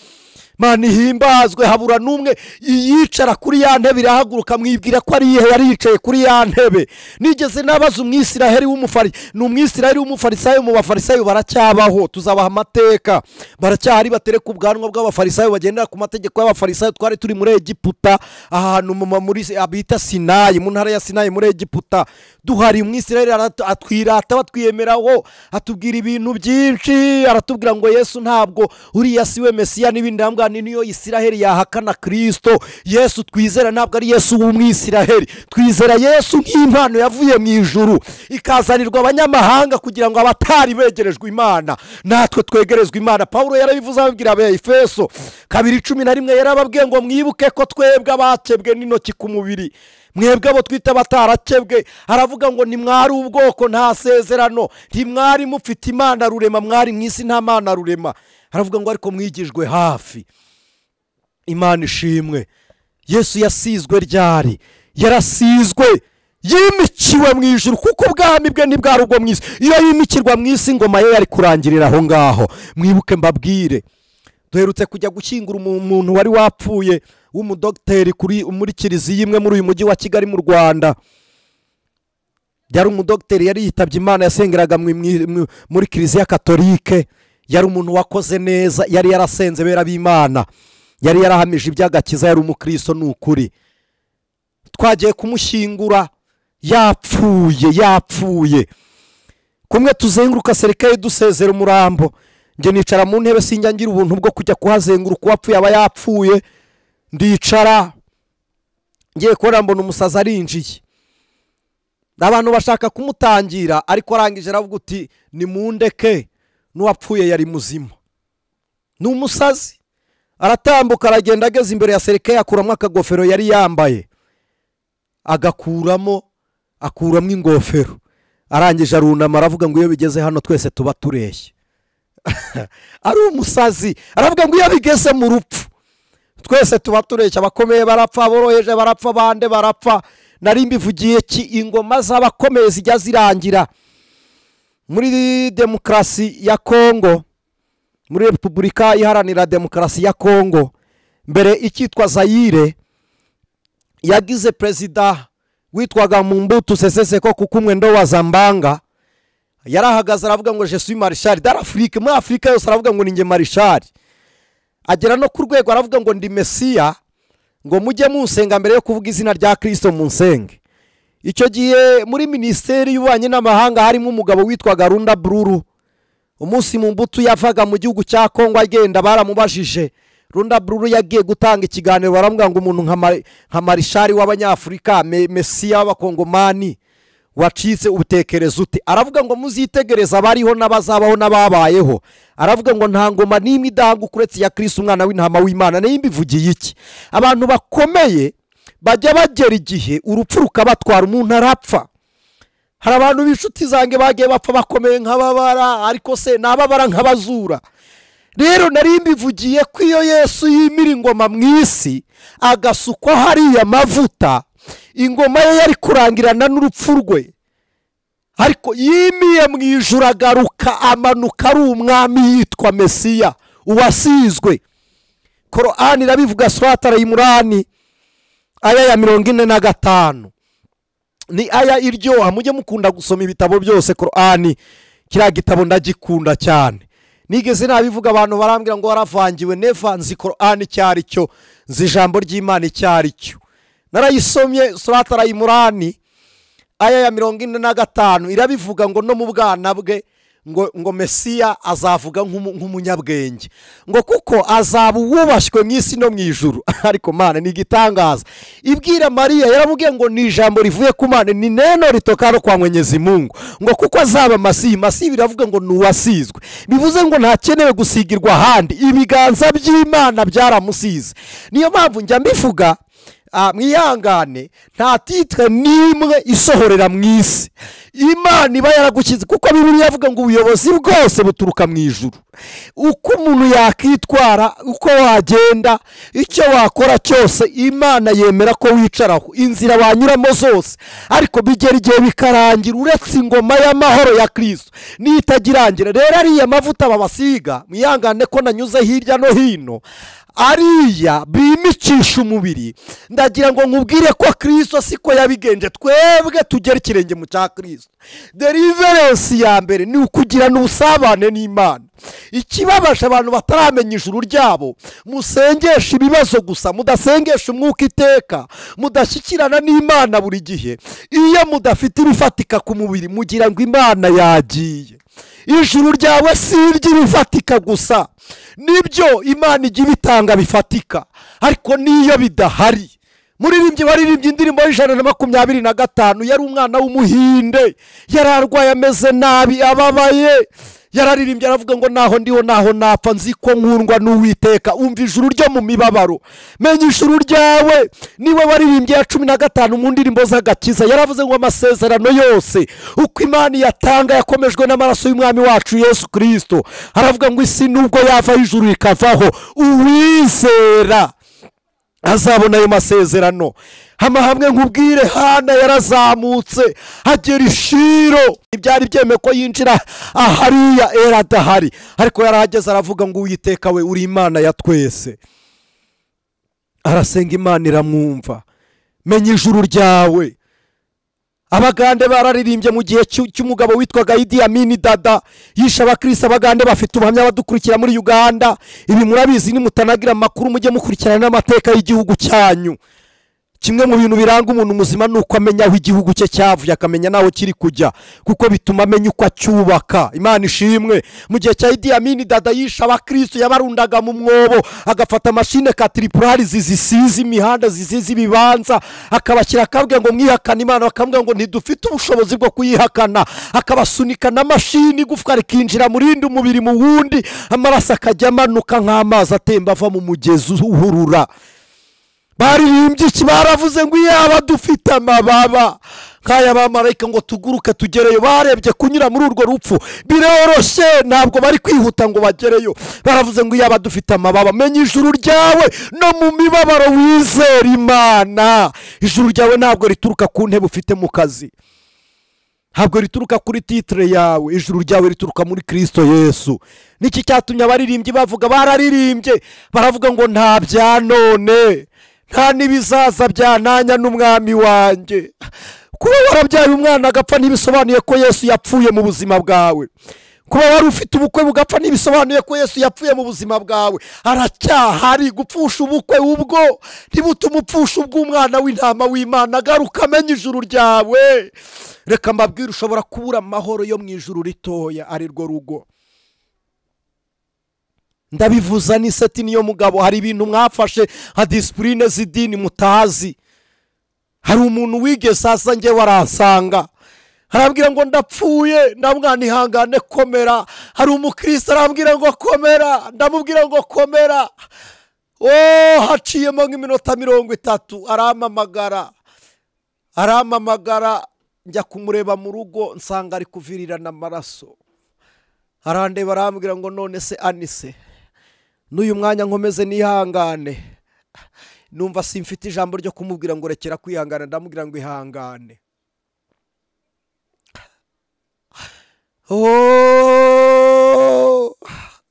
Imana ihimbazwe. Habura n'umwe. Yicara kuri ya ntebe irahaguruka, mwibwira ko ari ihe yari yicaye kuri ya ntebe. Nigeze nabaza umwisiraheli w'umufari, ni umwisiraheli w'umufarisayo, mu bafarisayo baracyabaho, tuzabaha amateka, baracyahari, batereka ubwanwa bw'abafarisayo, bagendera ku mategeko y'abafarisayo. Twari turi muri Egiputa, ahantu muri abita Sinayi, mu ntara ya Sinayi muri Egiputa, duhari. Umwisiraheli atwirata, batwiyemeraho, atubwira ibintu byinshi, aratubwira ngo Yesu ntabwo uriya siwe Mesiya n'ibindi. Ndambwa niyo Isiraheli yahakana Kristo. Yesu twizera ntabwo ari Yesu w'umwisiraheli, twizera Yesu nk'impano yavuye mu ijuru ikazanirwa abanyamahanga kugira ngo abatari begerejwe Imana natwe twegerezwe Imana. Paulo yarabivuze ababwira Abefeso 2:11, yarababwiye ngo mwibuke ko twebwe abakebwe n'intoki ku mubiri, mwebwe abo twita batarakebwe. Aravuga ngo ntimwari ubwoko, nta sezerano, ntimwari mufite Imana rurema, mwari mu isi nta Mana rurema. Aravuga ngo ariko mwigijwe hafi. Imana ishimwe. Yesu yasizwe ryari? Yarasizwe yimikiwe mu ijuru, kuko ubwami bwe ntibwari ubwo mu isi. Iyo yimikirwa mu isi, ingoma ye yari kurangirira aho ngaho. Mwibuke mbabwire, duherutse kujya gushyingura umuntu wari wapfuye w'umudogiteri muri kiliziya imwe muri uyu mujyi wa Kigali mu Rwanda. Yari umudogiteri, yari yitabye Imana, yasengeraga muri kiliziya katolike. Yari umuntu wakoze neza, yari yarasenze bera b'Imana, yari yarahamije iby'agakiza, yari umukristo ni ukuri. Twagiye kumushyingura yapfuye, yapfuye. Kumwe tuzenguruka serikali dusezera umurambo, njye nicara mu ntebe, sinjya ngira ubuntu bwo kujya kuhazenguruka, uwapfuye aba yapfuye. Ndicara ngiye kubona mbona umusazi arinjiye, abantu bashaka kumutangira, ariko arangije aravuga uti nimundeke, n'uwapfuye yari muzima. Ni umusazi. Aratambuka aragenda, ageze imbere ya serikali akuramo akagofero yari yambaye, agakuramo, akuramo ingofero, arangije arunama aravuga ngo iyo bigeze hano twese tuba tureshye. Ari umusazi, aravuga ngo iyo bigeze mu rupfu twese tuba tureshya, abakomeye barapfa, aboroheje barapfa, bande barapfa. Nari mbivugiye ki, ingoma z'abakomeye zijya zirangira. Muri demokarasi ya Kongo, muri Repubulika Iharanira Demokarasi ya Kongo, mbere icyitwa Zaire, yagize perezida witwaga Mobutu Sese Seko kuko umwendo wa Zambanga. Yarahagaze aravuga ngo je suis maréchal d'Afrique, muri Afrika yose aravuga ngo ninjye maréchal. Agera no ku rwego aravuga ngo ndi Mesiya, ngo mujye munsenga mbere yo kuvuga izina rya Kristo munsenge. Icyo gihe muri minisiteri y'ububanyi n'amahanga harimo umugabo witwaga Runda Bruru. Umunsi Mbutu yavaga mu gihugu cya Kongo agenda, baramubajije. Runda Bruru yagiye gutanga ikiganiro, baramubwira ngo umuntu nka marishari w'abanyafurika, mesiya w'abakongomani wacitse, ubutekereza ute? Aravuga ngo muzitegereza abariho n'abazabaho n'ababayeho. Aravuga ngo nta ngoma n'imwe idahanguka uretse iya Kristo umwana w'intama w'Imana. Nayo mbivugiye iki? Abantu bakomeye bajya bagera igihe urupfu rukabatwara, umuntu arapfa. Hari abantu b'inshuti zanjye bagiye bapfa bakomeye nk'ababara, ariko se nababara nk'abazura. Rero nari mbivugiye ko iyo Yesu yimira ingoma mu isi agasukwa hariya mavuta, ingoma ye yari kurangirana n'urupfu rwe, ariko yimiye mu ijuru agaruka amanuka ari umwami yitwa Mesiya uwasizwe. Korani irabivuga, Surata Al-Imran aya ya 45 ni aya iryoha. Mujye mukunda gusoma ibitabo byose. Korani kiriya gitabo ndagikunda cyane. Nigeze nabivuga abantu barambwira ngo waravangiwe. Neva, nzi Korani icyo ari cyo, nzi ijambo ry'Imana icyo ari cyo. Narayisomye. Surata Al-Imran aya ya 45 irabivuga ngo no mu bwana bwe ngo Mesiya azavuga nk'umunyabwenge, ngo kuko azaba uwubashywe mu isi no mu ijuru. Ariko Mana ni igitangaza. Ibwira Mariya yaramubwiye ngo ni ijambo rivuye ku Mana, ni neno ritokano kwa Mwenyezi Mungu, ngo kuko azaba Masihi. Masihi biravuga ngo ni uwasizwe, bivuze ngo ntakenewe gusigirwa ahandi, ibiganza by'Imana byaramusize. Niyo mpamvu njya mbivuga, mwihangane, nta titre n'imwe isohorera mu isi. Imana iba yaragukize, kuko Bibiliya ivuga ngo ubuyobozi bwose buturuka mu ijuru. Uko umuntu yakitwara, uko wagenda, icyo wakora cyose, Imana yemera ko wicaraho, inzira wanyuramo zose, ariko bigera igihe bikarangira, uretse ingoma y'amahoro ya Kristo nitagirangira. Rero ariya mavuta babasiga, mwihangane ko nanyuze hirya no hino, ariya bimicisha umubiri, ndagira ngo nkubwire ko Kristo siko yabigenje. Twebwe tugera ikirenge mu cya Kristo. Deliverance ya mbere ni ukugirana ubusabane n'Imana. Ikibabaje abantu bataramenya ijuru ryabo, musengesha ibibazo gusa, mudasengesha umwuka iteka, mudashyikirana n'Imana buri gihe. Iyo mudafite ibifatika ku mubiri mugira ngo Imana yagiye. Ijuru ryawe si iry'ibifatika gusa, nibyo Imana ijya ibitanga bifatika, ariko niyo bidahari. Muririmbyi waririmbye indirimbo y'125 yari umwana w'umuhinde, yari arwaye ameze nabi ababaye, yararirimbye aravuga ngo naho ndiho naho napfa nzi ko nkundwa n'Uwiteka. Umva ijuru ryo mu mibabaro, menya ijuru ryawe. Niwe waririmbye ya 15 mu ndirimbo z'agakiza, yaravuze ngo amasezerano yose uko Imana yatanga yakomejwe n'amaraso y'umwami wacu Yesu Kristo. Aravuga ngo isi nubwo yava ijuru rikavaho, uwizera azabona ayo masezerano. Hamwe nkubwire, Hana yarazamutse agera Ishiro, ibyari byemeye ko yinjira ahariya era adahari, ariko yarahageze aravuga ngo Uwiteka we uri Imana ya twese. Arasenga Imana iramwumva. Menya ijuru ryawe. Abagande bararirimbye mu gihe cy'umugabo witwaga Idi Amin Dada, yishe abakristo. Abagande bafite ubuhamya badukurikira muri Uganda, ibi murabizi, nimutanagira amakuru mujye mukurikirana n'amateka y'igihugu cyanyu. Kimwe mu bintu biranga umuntu muzima ni uko amenya aho igihugu cye cyavuye, akamenya naho kiri kujya, kuko bituma amenya uko acyubaka. Imana ishimwe. Mu gihe cya Idi Amin Dada yishe abakristo, yabarundaga mu mwobo, agafata mashine katripurari zisize imihanda, zisize ibibanza, akabashyira akabwira ngo mwihakane Imana, bakamubwira ngo ntidufite ubushobozi bwo kuyihakana, akabasunika na mashini, igufwa rikinjira mu rindi, umubiri mu wundi, amaraso akajya amanuka nk'amazi atemba ava mu mugezi uhurura. Baririmbye iki? Baravuze ngo iyaba dufite amababa nk'aya bamarayika ngo tuguruke tugereyo. Barebye kunyura muri urwo rupfu biroroshye, ntabwo bari kwihuta ngo bagereyo. Baravuze ngo iyaba dufite amababa. Menya ijuru ryawe no mu mibabaro wizera Imana. Ijuru ryawe ntabwo rituruka ku ntebe ufite mu kazi, ntabwo rituruka kuri titre yawe, ijuru ryawe rituruka muri Kristo Yesu. Niki cyatumye abaririmbyi bavuga? Bararirimbye baravuga ngo nta bya none, nta n'ibizaza byananya n'umwami wanjye. Kuba warabyaye umwana agapfa ntibisobanuye ko Yesu yapfuye mu buzima bwawe. Kuba wari ufite ubukwe bugapfa ntibisobanuye ko Yesu yapfuye mu buzima bwawe. Aracyahari. Gupfusha ubukwe ubwo ntibutuma upfusha ubw'umwana w'intama w'Imana. Garuka amenye ijuru ryawe. Reka mbabwire, ushobora kubura amahoro yo mu ijuru ritoya ari rwo rugo. Ndabivuza n'iseti niyo mugabo, hari ibintu mwafashe nka disipurine z'idini mutazi. Hari umuntu wigeze aza njye waransanga, arambwira ngo ndapfuye, ndamwana ihangane komera. Hari umukristo arambwira ngo komera, ndamubwira ngo komera. Oh, haciyemo nk'iminota 30 arampamagara, njya kumureba mu rugo nsanga ari kuvirirana amaraso. Arandeba arambwira ngo none se Anise, n'uyu mwanya nkomeze nihangane. Numva simfite ijambo ryo kumubwira ngo rekera kwihangana, ndamubwira ngo ihangane. Oh,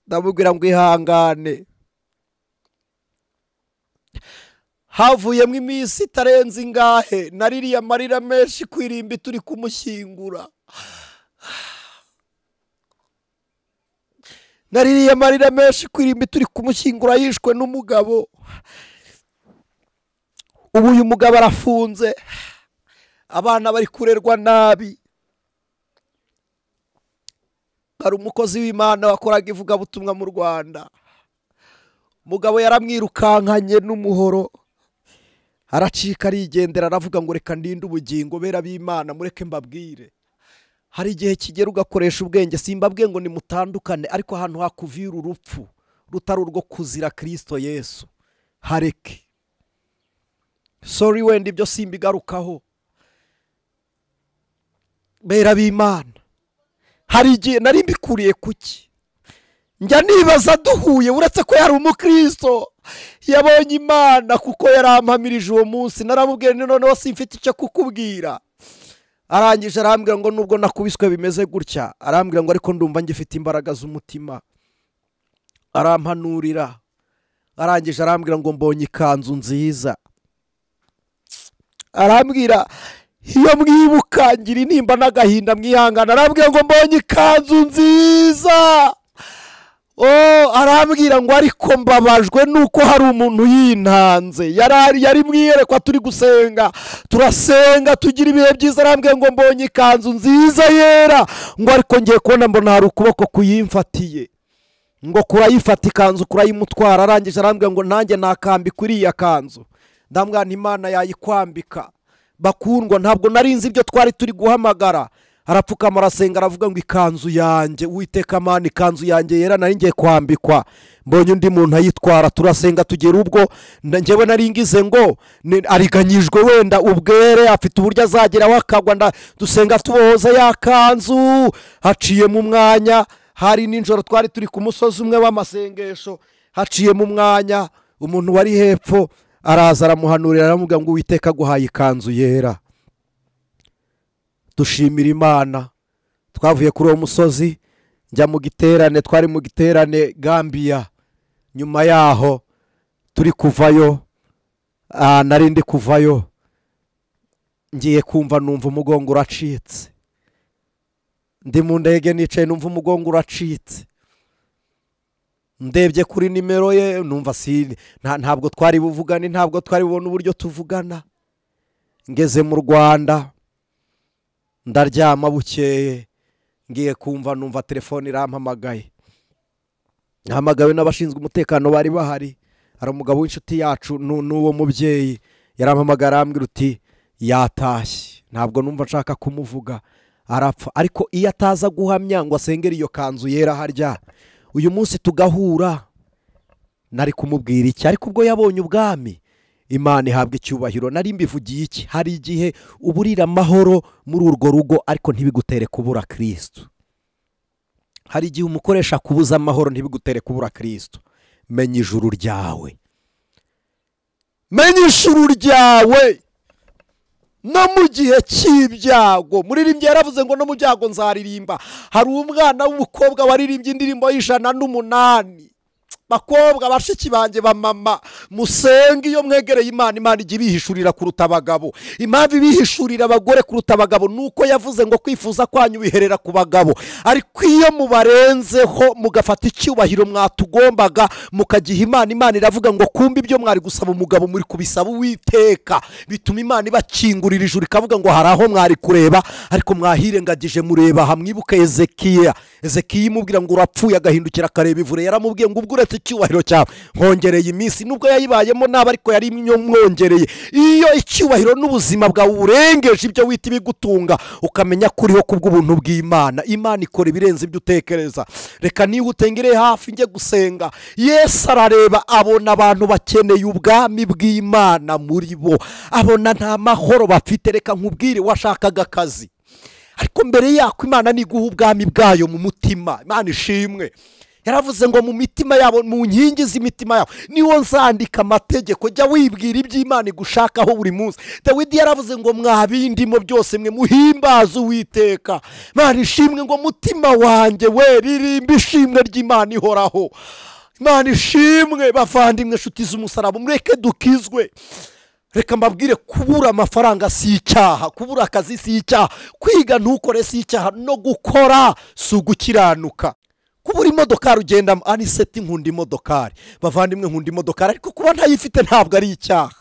ndamubwira ngo ihangane. Havuyemo iminsi itarenze ingahe, naririye amarira menshi kwirimbi turi kumushyingura. Naririye amarira menshi kwirimbi turi kumushyingura, yishwe n'umugabo. Ubu uyu mugabo arafunze, abana bari kurerwa nabi. Hari umukozi w'Imana wakoraga ivugabutumwa mu Rwanda, umugabo yaramwirukankanye n'umuhoro, aracika arigendera, aravuga ngo reka ndinde ubugingo. Bera b'Imana mureke mbabwire, hari igihe kigera ugakoresha ubwenge. Simbabwiye ngo nimutandukane, ariko ahantu hakuvira urupfu rutari urwo kuzira Kristo Yesu hareke. Sorry, wenda ibyo simbigarukaho. Bera b'Imana, hari igihe nari mbikuriye kuki njya nibaza duhuye, uretse ko yari umukristo yabonye Imana kuko yarampamirije uwo munsi. Naramubwiye noneho simfite icyo kukubwira. Arangije arambwira ngo nubwo nakubiswe bimeze gutya, arambwira ngo ariko ndumva ngifite imbaraga z'umutima. Arampanurira, arangije arambwira ngo mbonye ikanzu nziza. Arambwira iyo mwibuka ngira intimba n'agahinda mwihangana. Arambwira ngo mbonye ikanzu nziza. Oh, arambwira ngo ariko mbabajwe nuko hari umuntu yintanze. Yari mwiyerekwa turi gusenga, turasenga tugira ibihe byiza. Arambwira ngo mbonye ikanzu nziza yera, ngo ariko ngiye kubona mbona hari ukuboko kuyimfatiye, ngo kurayifata ikanzu kurayimutwara. Arangije arambwira ngo nanjye nakambika iriya kanzu. Ndamwana Imana yayikwambika. Bakundwa, ntabwo narinzi ibyo twari turi guhamagara. Arapfukama arasenga, aravuga ngo ikanzu yanjye, Uwiteka Mana, ikanzu yanjye yera nari ngiye kwambikwa, mbonye undi muntu ayitwara. Turasenga tugera ubwo njyewe nari ngize ngo ariganyijwe wenda ubwere afite uburyo azagera wakagwa. Dusenga tubohoza ya kanzu. Haciye mu mwanya, hari nijoro twari turi ku musozi umwe w'amasengesho, haciye mu mwanya umuntu wari hepfo araza aramuhanurira, aramubwira ngo Uwiteka aguhaye ikanzu yera. Dushimira Imana. Twavuye kuri uwo musozi njya mu giterane, twari mu giterane Gambia. Nyuma yaho turi kuvayo, nari ndi kuvayo, ngiye kumva numva umugongo uracitse. Ndi mu ndege nicaye numva umugongo uracitse. Ndebye kuri nimero ye numva si ntabwo twari buvugane, ntabwo twari bubone uburyo tuvugana. Ngeze mu Rwanda ndaryama, bukeye ngiye kumva numva telefone irampamagaye. Nahamagawe n'abashinzwe umutekano bari bahari. Hari umugabo w'inshuti yacu n'uwo mubyeyi yarampamagara, arambwira uti yatashye. Ntabwo numva nshaka kumuvuga, arapfa. Ariko iyo ataza guhamya ngo asengere iyo kanzu yera harya, uyu munsi tugahura nari kumubwira iki? Ariko ubwo yabonye ubwami, Imana ihabwa icyubahiro. Nari mbivugiye iki? Hari igihe uburira amahoro muri urwo rugo ariko ntibigutere kubura Kristo. Hari igihe umukoresha kubuza amahoro ntibigutere kubura Kristo. Menya ijuru ryawe, menya ijuru ryawe no mu gihe cy'ibyago. Muririmbyi yaravuze ngo no mu byago nzaririmba. Hari umwana w'umukobwa waririmbye indirimbo y'108. Bakobwa bashiki banjye ba mama, musenge iyo mwegereye Imana, Imana ijya ibihishurira kuruta abagabo. Impamvu ibihishurira abagore kuruta abagabo nuko yavuze ngo kwifuza kwanyu biherera ku bagabo, ariko iyo mubarenzeho mugafata icyubahiro mwatugombaga mukagiha Imana, Imana iravuga ngo kumbe ibyo mwari gusaba umugabo muri kubisaba Uwiteka. Bituma Imana ibakingurira ijuru ikavuga ngo hari aho mwari kureba ariko mwahirengagije mureba. Hamwibuke Ezekiya, Ezekiya imubwira ngo urapfuye, agahindukira akareba ivure. Yaramubwiye ngo ubwo uretse Nzamutse icyubahiro cyawe nkongereye iminsi. Nubwo yayibayemo nabi ariko yari mwongereye. Iyo icyubahiro n'ubuzima bwawe urengeje ibyo wita ibigutunga, ukamenya kuriho kubw'ubuntu bw'Imana, Imana ikora ibirenze ibyo utekereza. Reka nihute ngere hafi njye gusenga. Yesu arareba abona abantu bakeneye ubwami bw'Imana muri bo, abona nta mahoro bafite. Reka nkubwire, washakaga akazi ariko mbere yako Imana niguha ubwami bwayo mu mutima. Imana ishimwe. Yaravuze ngo mu mitima yabo, mu nkingi z'imitima yabo niho nzandika amategeko. Jya wibwira iby'Imana igushakaho buri munsi. Dawidi yaravuze ngo mwabindimo byose mwe muhimbaze Uwiteka. Imana ishimwe. Ngo mutima wanjye we ririmba ishimwe ry'Imana ihoraho. Imana ishimwe. Bavandimwe nshuti z'umusaraba, mureke dukizwe. Reka mbabwire, kubura amafaranga si icyaha, kubura akazi si icyaha, kwiga ntukore si icyaha, no gukora si ugukiranuka. Kubura imodokari ugendamo, Aniseti nkunda imodokari, bavandimwe nkunda imodokari, ariko kuba ntayifite ntabwo ari icyaha.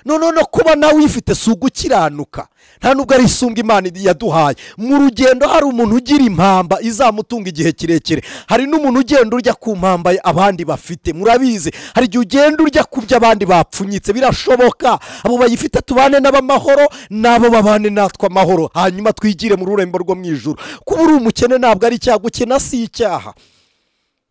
No kuba nawe uyifite si ugukiranuka, nta nubwo ari isumbwa Imana yaduhaye. Mu rugendo hari umuntu ugira impamba izamutunga igihe kirekire, hari n'umuntu ugenda urya ku mpamba abandi bafite. Murabizi, hari igihe ugenda urya ku byo abandi bapfunyitse. Birashoboka. Abo bayifite tubane n'abamahoro, nabo babane natwe amahoro, hanyuma twigire mu rurembo rwo mu ijuru. Kuba uri umukene ntabwo ari icyaha, gukena si icyaha,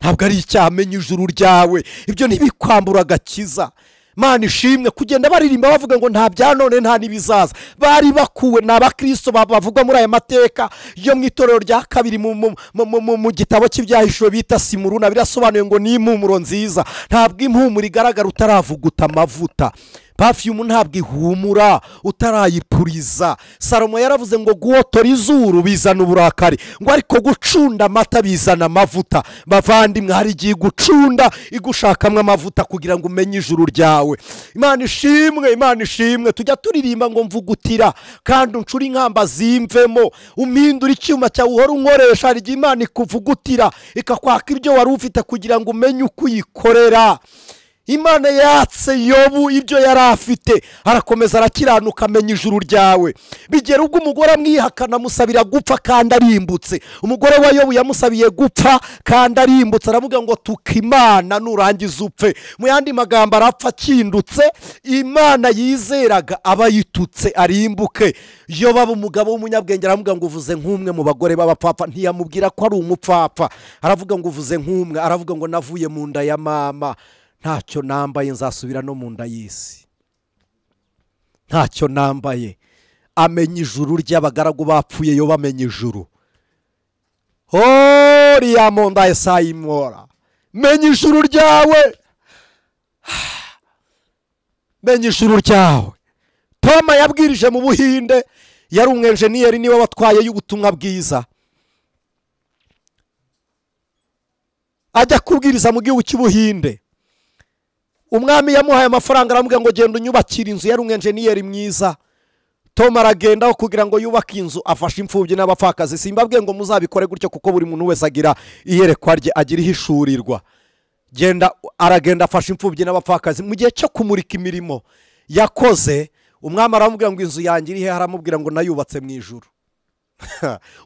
ntabwo ari icyaha. Menya ijuru ryawe, ibyo ntibikwambura agakiza. Imana ishimwe. Kugenda baririmba bavuga ngo nta bya none nta n'ibizaza, bari bakuwe ni abakristo bavugwa muri aya mateka yo mu itorero rya kabiri mu gitabo cy'ibyahishuwe bita Simuruna. Birasobanuye ngo ni impumuro nziza. Ntabwo impumuro igaragara utaravuguta amavuta. Perfume ntabwo ihumura utarayipuriza. Salomo yaravuze ngo guhotora izuru bizana uburakari, ngo ariko gucunda amata bizana amavuta. Bavandimwe, hari igihe gucunda igushakamwe amavuta kugira ngo umenye ijuru ryawe. Imana ishimwe, Imana ishimwe. Tujya turirimba ngo mvugutira kandi uncure inkamba zimvemo, umpindura icyuma cyawe uhora unkoresha. Hari igihe Imana ikuvugutira ikakwaka ibyo wari ufite kugira ngo umenye uko uyikorera. Imana yatse Yobu ibyo yari afite, arakomeza arakiranuka, amenya ijuru ryawe. Bigera ubwo umugore amwihakana amusabira gupfa kandi arimbutse. Umugore wa Yobu yamusabiye gupfa kandi arimbutse, aravuga ngo tuka Imana nurangiza upfe. Mu yandi magambo arapfa akindutse. Imana yizeraga aba yitutse arimbuke. Yobu aba umugabo w'umunyabwenge, aravuga ngo uvuze nk'umwe mu bagore b'abapfapfa. Ntiyamubwira ko ari umupfapfa, aravuga ngo uvuze nk'umwe. Aravuga ngo navuye mu nda ya mama ntacyo nambaye, nzasubira no mu nda y'isi ntacyo nambaye. Amenya ijuru ry'abagaragu bapfuye, yo bamenya ijuru. Horiya monda esayimora, menya ijuru ryawe, menya ijuru ryawe. Toma yabwirije mu Buhinde, yari umwenjeniyeri, niwe watwaye y'ubutumwa bwiza. Ajya kubwiriza mu gihugu cy'Ubuhinde. Umwami yamuhaye amafaranga aramubwira ngo genda unyubakire inzu. Yari umwenjeniyeri mwiza. Tom aragenda aho kugira ngo yubake inzu, afashe imfubyi n'abapfakazi. Simbabwiye ngo muzabikore gutyo, kuko buri muntu wese agira iyerekwa rye, agira ihishurirwa. Genda, aragenda afashe imfubyi n'abapfakazi. Mu gihe cyo kumurika imirimo yakoze, umwami aramubwira ngo inzu yanjye iri he? Aramubwira ngo nayubatse mu ijuru.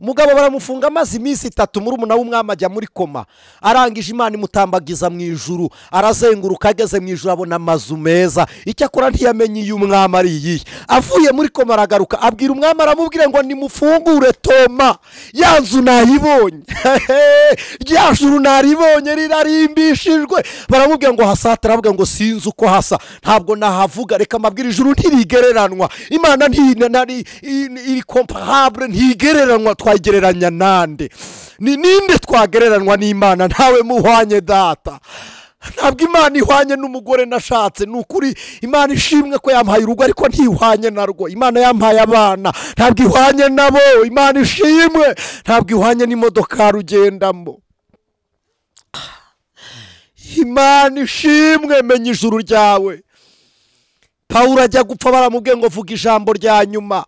Umugabo baramufunga amaze iminsi 3, murumuna w'umwami ajya muri koma. Arangije Imana imutambagiza mu ijuru, arazenguruka ageze mu ijuru abona amazu meza. Icyakora ntiyamenye iyo umwami ari iyihe. Avuye muri koma aragaruka, abwira umwami, aramubwira ngo nimufungure Toma, ya nzu nayibonye, rya juru naribonye rirarimbishijwe. Baramubwira ngo hasata, aravuga ngo sinzi uko hasa, ntabwo nahavuga. Reka mbabwire, ijuru ntirigereranwa, Imana iri comparable, ntigereranywa. Twagereranya nande? Ni ninde twagereranwa n'Imana? Ntawe muhwanye data. Ntabwo Imana ihwanye n'umugore nashatse. Ni ukuri Imana ishimwe ko yampaye urugo, ariko ntihwanye narwo. Imana yampaye abana, ntabwo ihwanye nabo. Imana ishimwe, ntabwo ihwanye n'imodoka rugendamo. Imana ishimwe, menya ijuru ryawe. Pawulo ajya gupfa baramubwiye ngo vuga ijambo rya nyuma.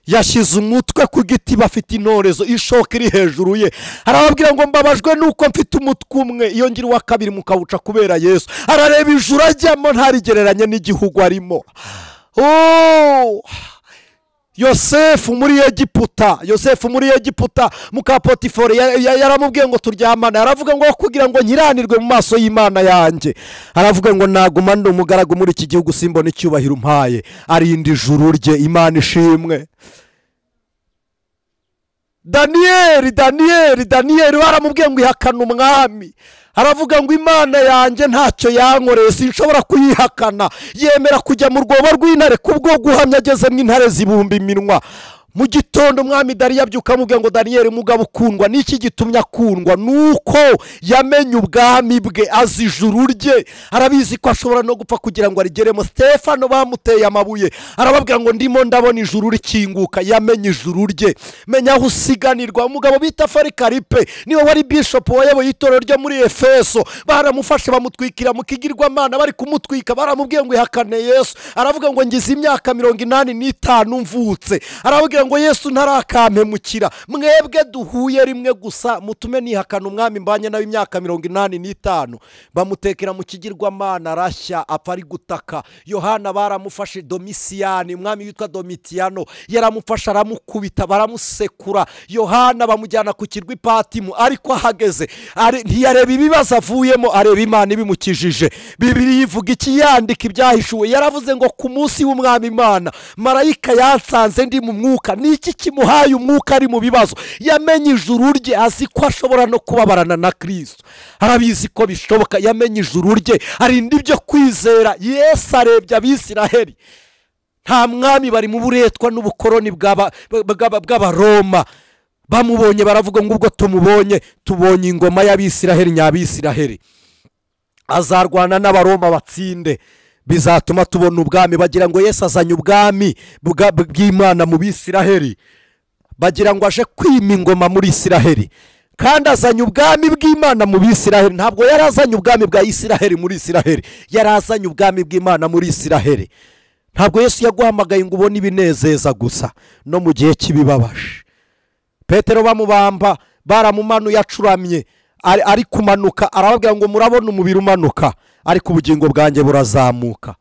Yashyize umutwe ku giti, bafite intorezo, ishoka iri hejuru ye. Arababwira ngo mbabajwe nuko mfite umutwe umwe, iyo ngira uwa kabiri mukawuca kubera Yesu. Arareba ijuru ajyamo ntarigereranye n'igihugu arimo. Yosefu muri Egiputa, Yosefu muri Egiputa muka Potifari yaramubwiye ngo turyamane, aravuga ngo kugira ngo nkiranirwe mu maso y'Imana yanjye, aravuga ngo naguma ndi umugaragu muri iki gihugu simbona icyubahiro umpaye. Arinda ijuru rye. Imana ishimwe. Daniyeli, Daniyeli, Daniyeli baramubwiye ngo ihakana umwami, aravuga ngo Imana yanjye ntacyo yankoreye sinshobora kuyihakana. Yemera kujya mu rwobo rw'intare kubwo guhamya agezemo intare zibumba iminwa. Mu gitondo umwami Dariyo abyuka amubwira ngo Daniyeli mugabo ukundwa, niki gitumye akundwa? Nuko yamenye ubwami bwe, azi ijuru rye, arabizi ko ashobora no gupfa kugira ngo arigeremo. Stefano bamuteye amabuye, arababwira ngo ndimo ndabona ijuru rikinguka. Yamenye ijuru rye. Menya aho usiganirwa. Umugabo bita Farikaripe niwe wari bishop wayoboye itorero ryo muri Efeso, baramufashe bamutwikira mu kigirwamana, bari kumutwika baramubwiye ngo ihakane Yesu, aravuga ngo ngize imyaka 85 mvutse, arababwira ngo Yesu ntarakampemukira, mwebwe duhuye rimwe gusa mutume nihakana umwami mbanye nawe imyaka 85. Bamutekera mu kigirwamana arashya, apfa ari gutaka. Yohana baramufashe, Domisiyani umwami witwa Domitiyano yaramufashe aramukubita baramusekura. Yohana bamujyana ku kirwa Ipatimu, ariko ahageze ntiyareba ibibazo avuyemo, areba Imana ibimukijije. Bibiliya ivuga iki? Yandika ibyahishuwe, yaravuze ngo ku munsi w'umwami Imana marayika yansanze ndi mu mwuka. Niki kimuhaye umwuka ari mu bibazo? Yamenye ijuru rye, azi ko ashobora no kubabarana na Kristo, arabizi ko bishoboka. Yamenye ijuru rye, arinda ibyo kwizera. Yesu arebye Abisiraheli, nta mwami, bari mu buretwa n'ubukoroni bw'Abaroma, bamubonye baravuga ngo ubwo tumubonye tubonye ingoma y'Abisiraheli nyabisiraheli, azarwana n'Abaroma batsinde, bizatuma tubona ubwami. Bagira ngo Yesu azanye ubwami bw'Imana mu Bisiraheli, bagira ngo aje kwima ingoma muri Isiraheli, kandi azanye ubwami bw'Imana mu Bisiraheli. Ntabwo yari azanye ubwami bwa Isiraheli muri Isiraheli, yari azanye ubwami bw'Imana muri Isiraheli. Ntabwo Yesu yaguhamagaye ngo ubone ibinezeza gusa, no mu gihe cy'ibibabaje. Petero bamubamba baramumanuye acuramye, ari kumanuka, arababwira ngo murabona umubiri umanuka ariko ubugingo bwanjye burazamuka.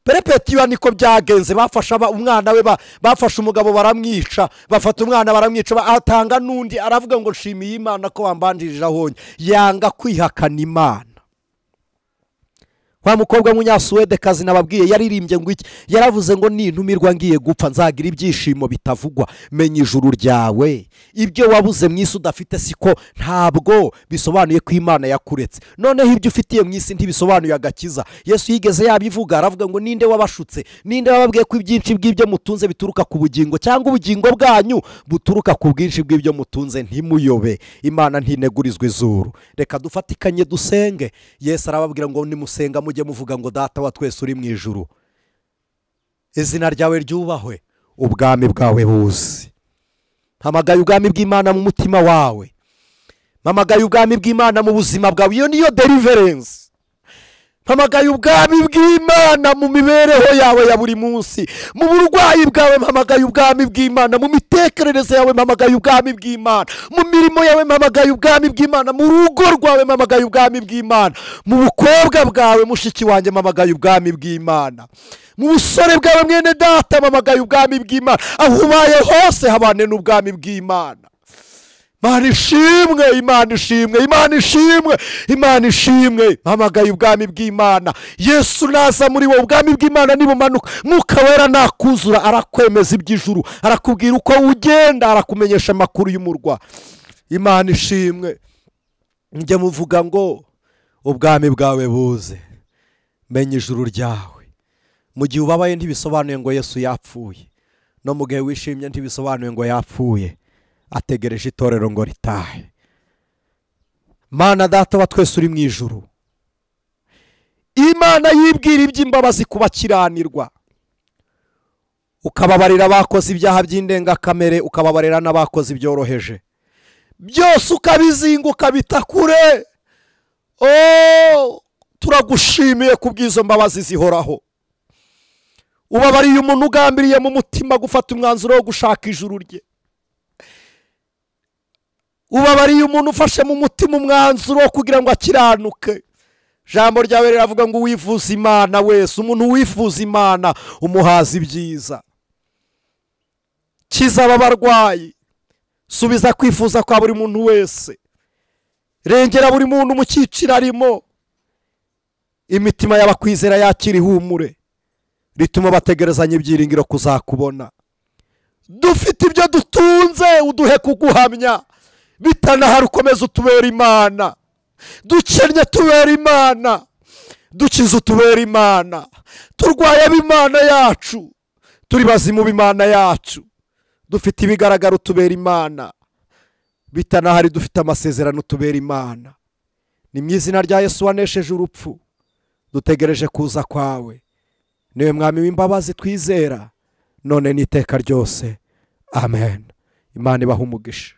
Perepetiwa niko byagenze, bafashe umwana we, bafashe umugabo baramwica, bafata umwana baramwica, atanga n'undi, aravuga ngo nshimiye Imana ko wambanjirije ahonye. Yanga kwihakana Imana. Wa mukobwa w'umunyasuwedekazi nababwiye yaririmbye ngo iki? Yaravuze ngo nintumirwa ngiye gupfa nzagira ibyishimo bitavugwa. Menya ijuru ryawe. Ibyo wabuze mu isi udafite siko ntabwo bisobanuye ko Imana yakuretse. Noneho ibyo ufitiye mu isi ntibisobanuye agakiza. Yesu yigeze yabivuga, aravuga ngo ninde wabashutse, ninde wababwiye ko ibyinshi bw'ibyo mutunze bituruka ku bugingo, cyangwa ubugingo bwanyu buturuka ku bwinshi bw'ibyo mutunze? Ntimuyobe, Imana ntinegurizwa izuru. Reka dufatikanye dusenge. Yesu arababwira ngo nimusenga mujye muvuga ngo Data wa twese uri mu ijuru, izina ryawe ryubahwe, ubwami bwawe buze. Mpamagaye ubwami bw'Imana mu mutima wawe, mpamagaye ubwami bw'Imana mu buzima bwawe. Iyo niyo deliverance. Mpamagaye ubwami bw'Imana mu mibereho yawe ya buri munsi, mu burwayi bwawe mpamagaye ubwami bw'Imana, mu mitekerereze yawe mpamagaye ubwami bw'Imana, mu mirimo yawe mpamagaye ubwami bw'Imana, mu rugo rwawe mpamagaye ubwami bw'Imana, mu bukobwa bwawe mushiki wanjye mpamagaye ubwami bw'Imana, mu busore bwawe mwene data mpamagaye ubwami bw'Imana. Aho ubaye hose habane n'ubwami bw'Imana. Imana ishimwe, Imana ishimwe, Imana ishimwe, Imana ishimwe. Mpamagaye ubwami bw'Imana. Yesu naza muri wowe, ubwami bw'Imana nibumanuka, Mwuka Wera nakuzura, arakwemeza iby'ijuru, arakubwira uko ugenda, arakumenyesha amakuru y'umurwa. Imana ishimwe. Njye muvuga ngo ubwami bwawe buze, menya ijuru ryawe. Mu gihe ubabaye ntibisobanuye ngo Yesu yapfuye, no mu gihe wishimye ntibisobanuye ngo yapfuye. Ategereje itorero ngo ritahe. Mana Data wa twese uri mu ijuru, Imana yibwira iby'imbabazi kubakiranirwa, ukababarira abakoze ibyaha by'indengakamere, ukababarira n'abakoze ibyoroheje, byose ukabizinga ukabita kure. Oh, turagushimiye kubw'izo mbabazi zihoraho. Ubabariye umuntu ugambiriye mu mutima gufata umwanzuro wo gushaka ijuru rye. Ubabariye umuntu ufashe mu mutima umwanzuro wo kugira ngo akiranuke. Jambo ryawe riravuga ngo uwifuza Imana wese, umuntu wifuza Imana umuhaza ibyiza. Kiza aba barwayi, subiza kwifuza kwa buri muntu wese, rengera buri muntu mu cyiciro arimo. Imitima y'abakwizera yakira ihumure rituma bategerezanya ibyiringiro kuzakubona. Dufite ibyo dutunze, uduhe kuguhamya, bitanahari ukomeze utubera Imana. Dukennye tubera Imana, dukize utubera Imana, turwaye ab'Imana yacu, turi bazimu b'Imana yacu, dufite ibigaragara utubera Imana, bitanahari dufite amasezerano utubera Imana. Ni mu izina rya Yesu wanesheje urupfu, dutegereje kuza kwawe. Niwe mwami w'imbabazi twizera none n'iteka ryose. Amen. Imana ibahe umugisha.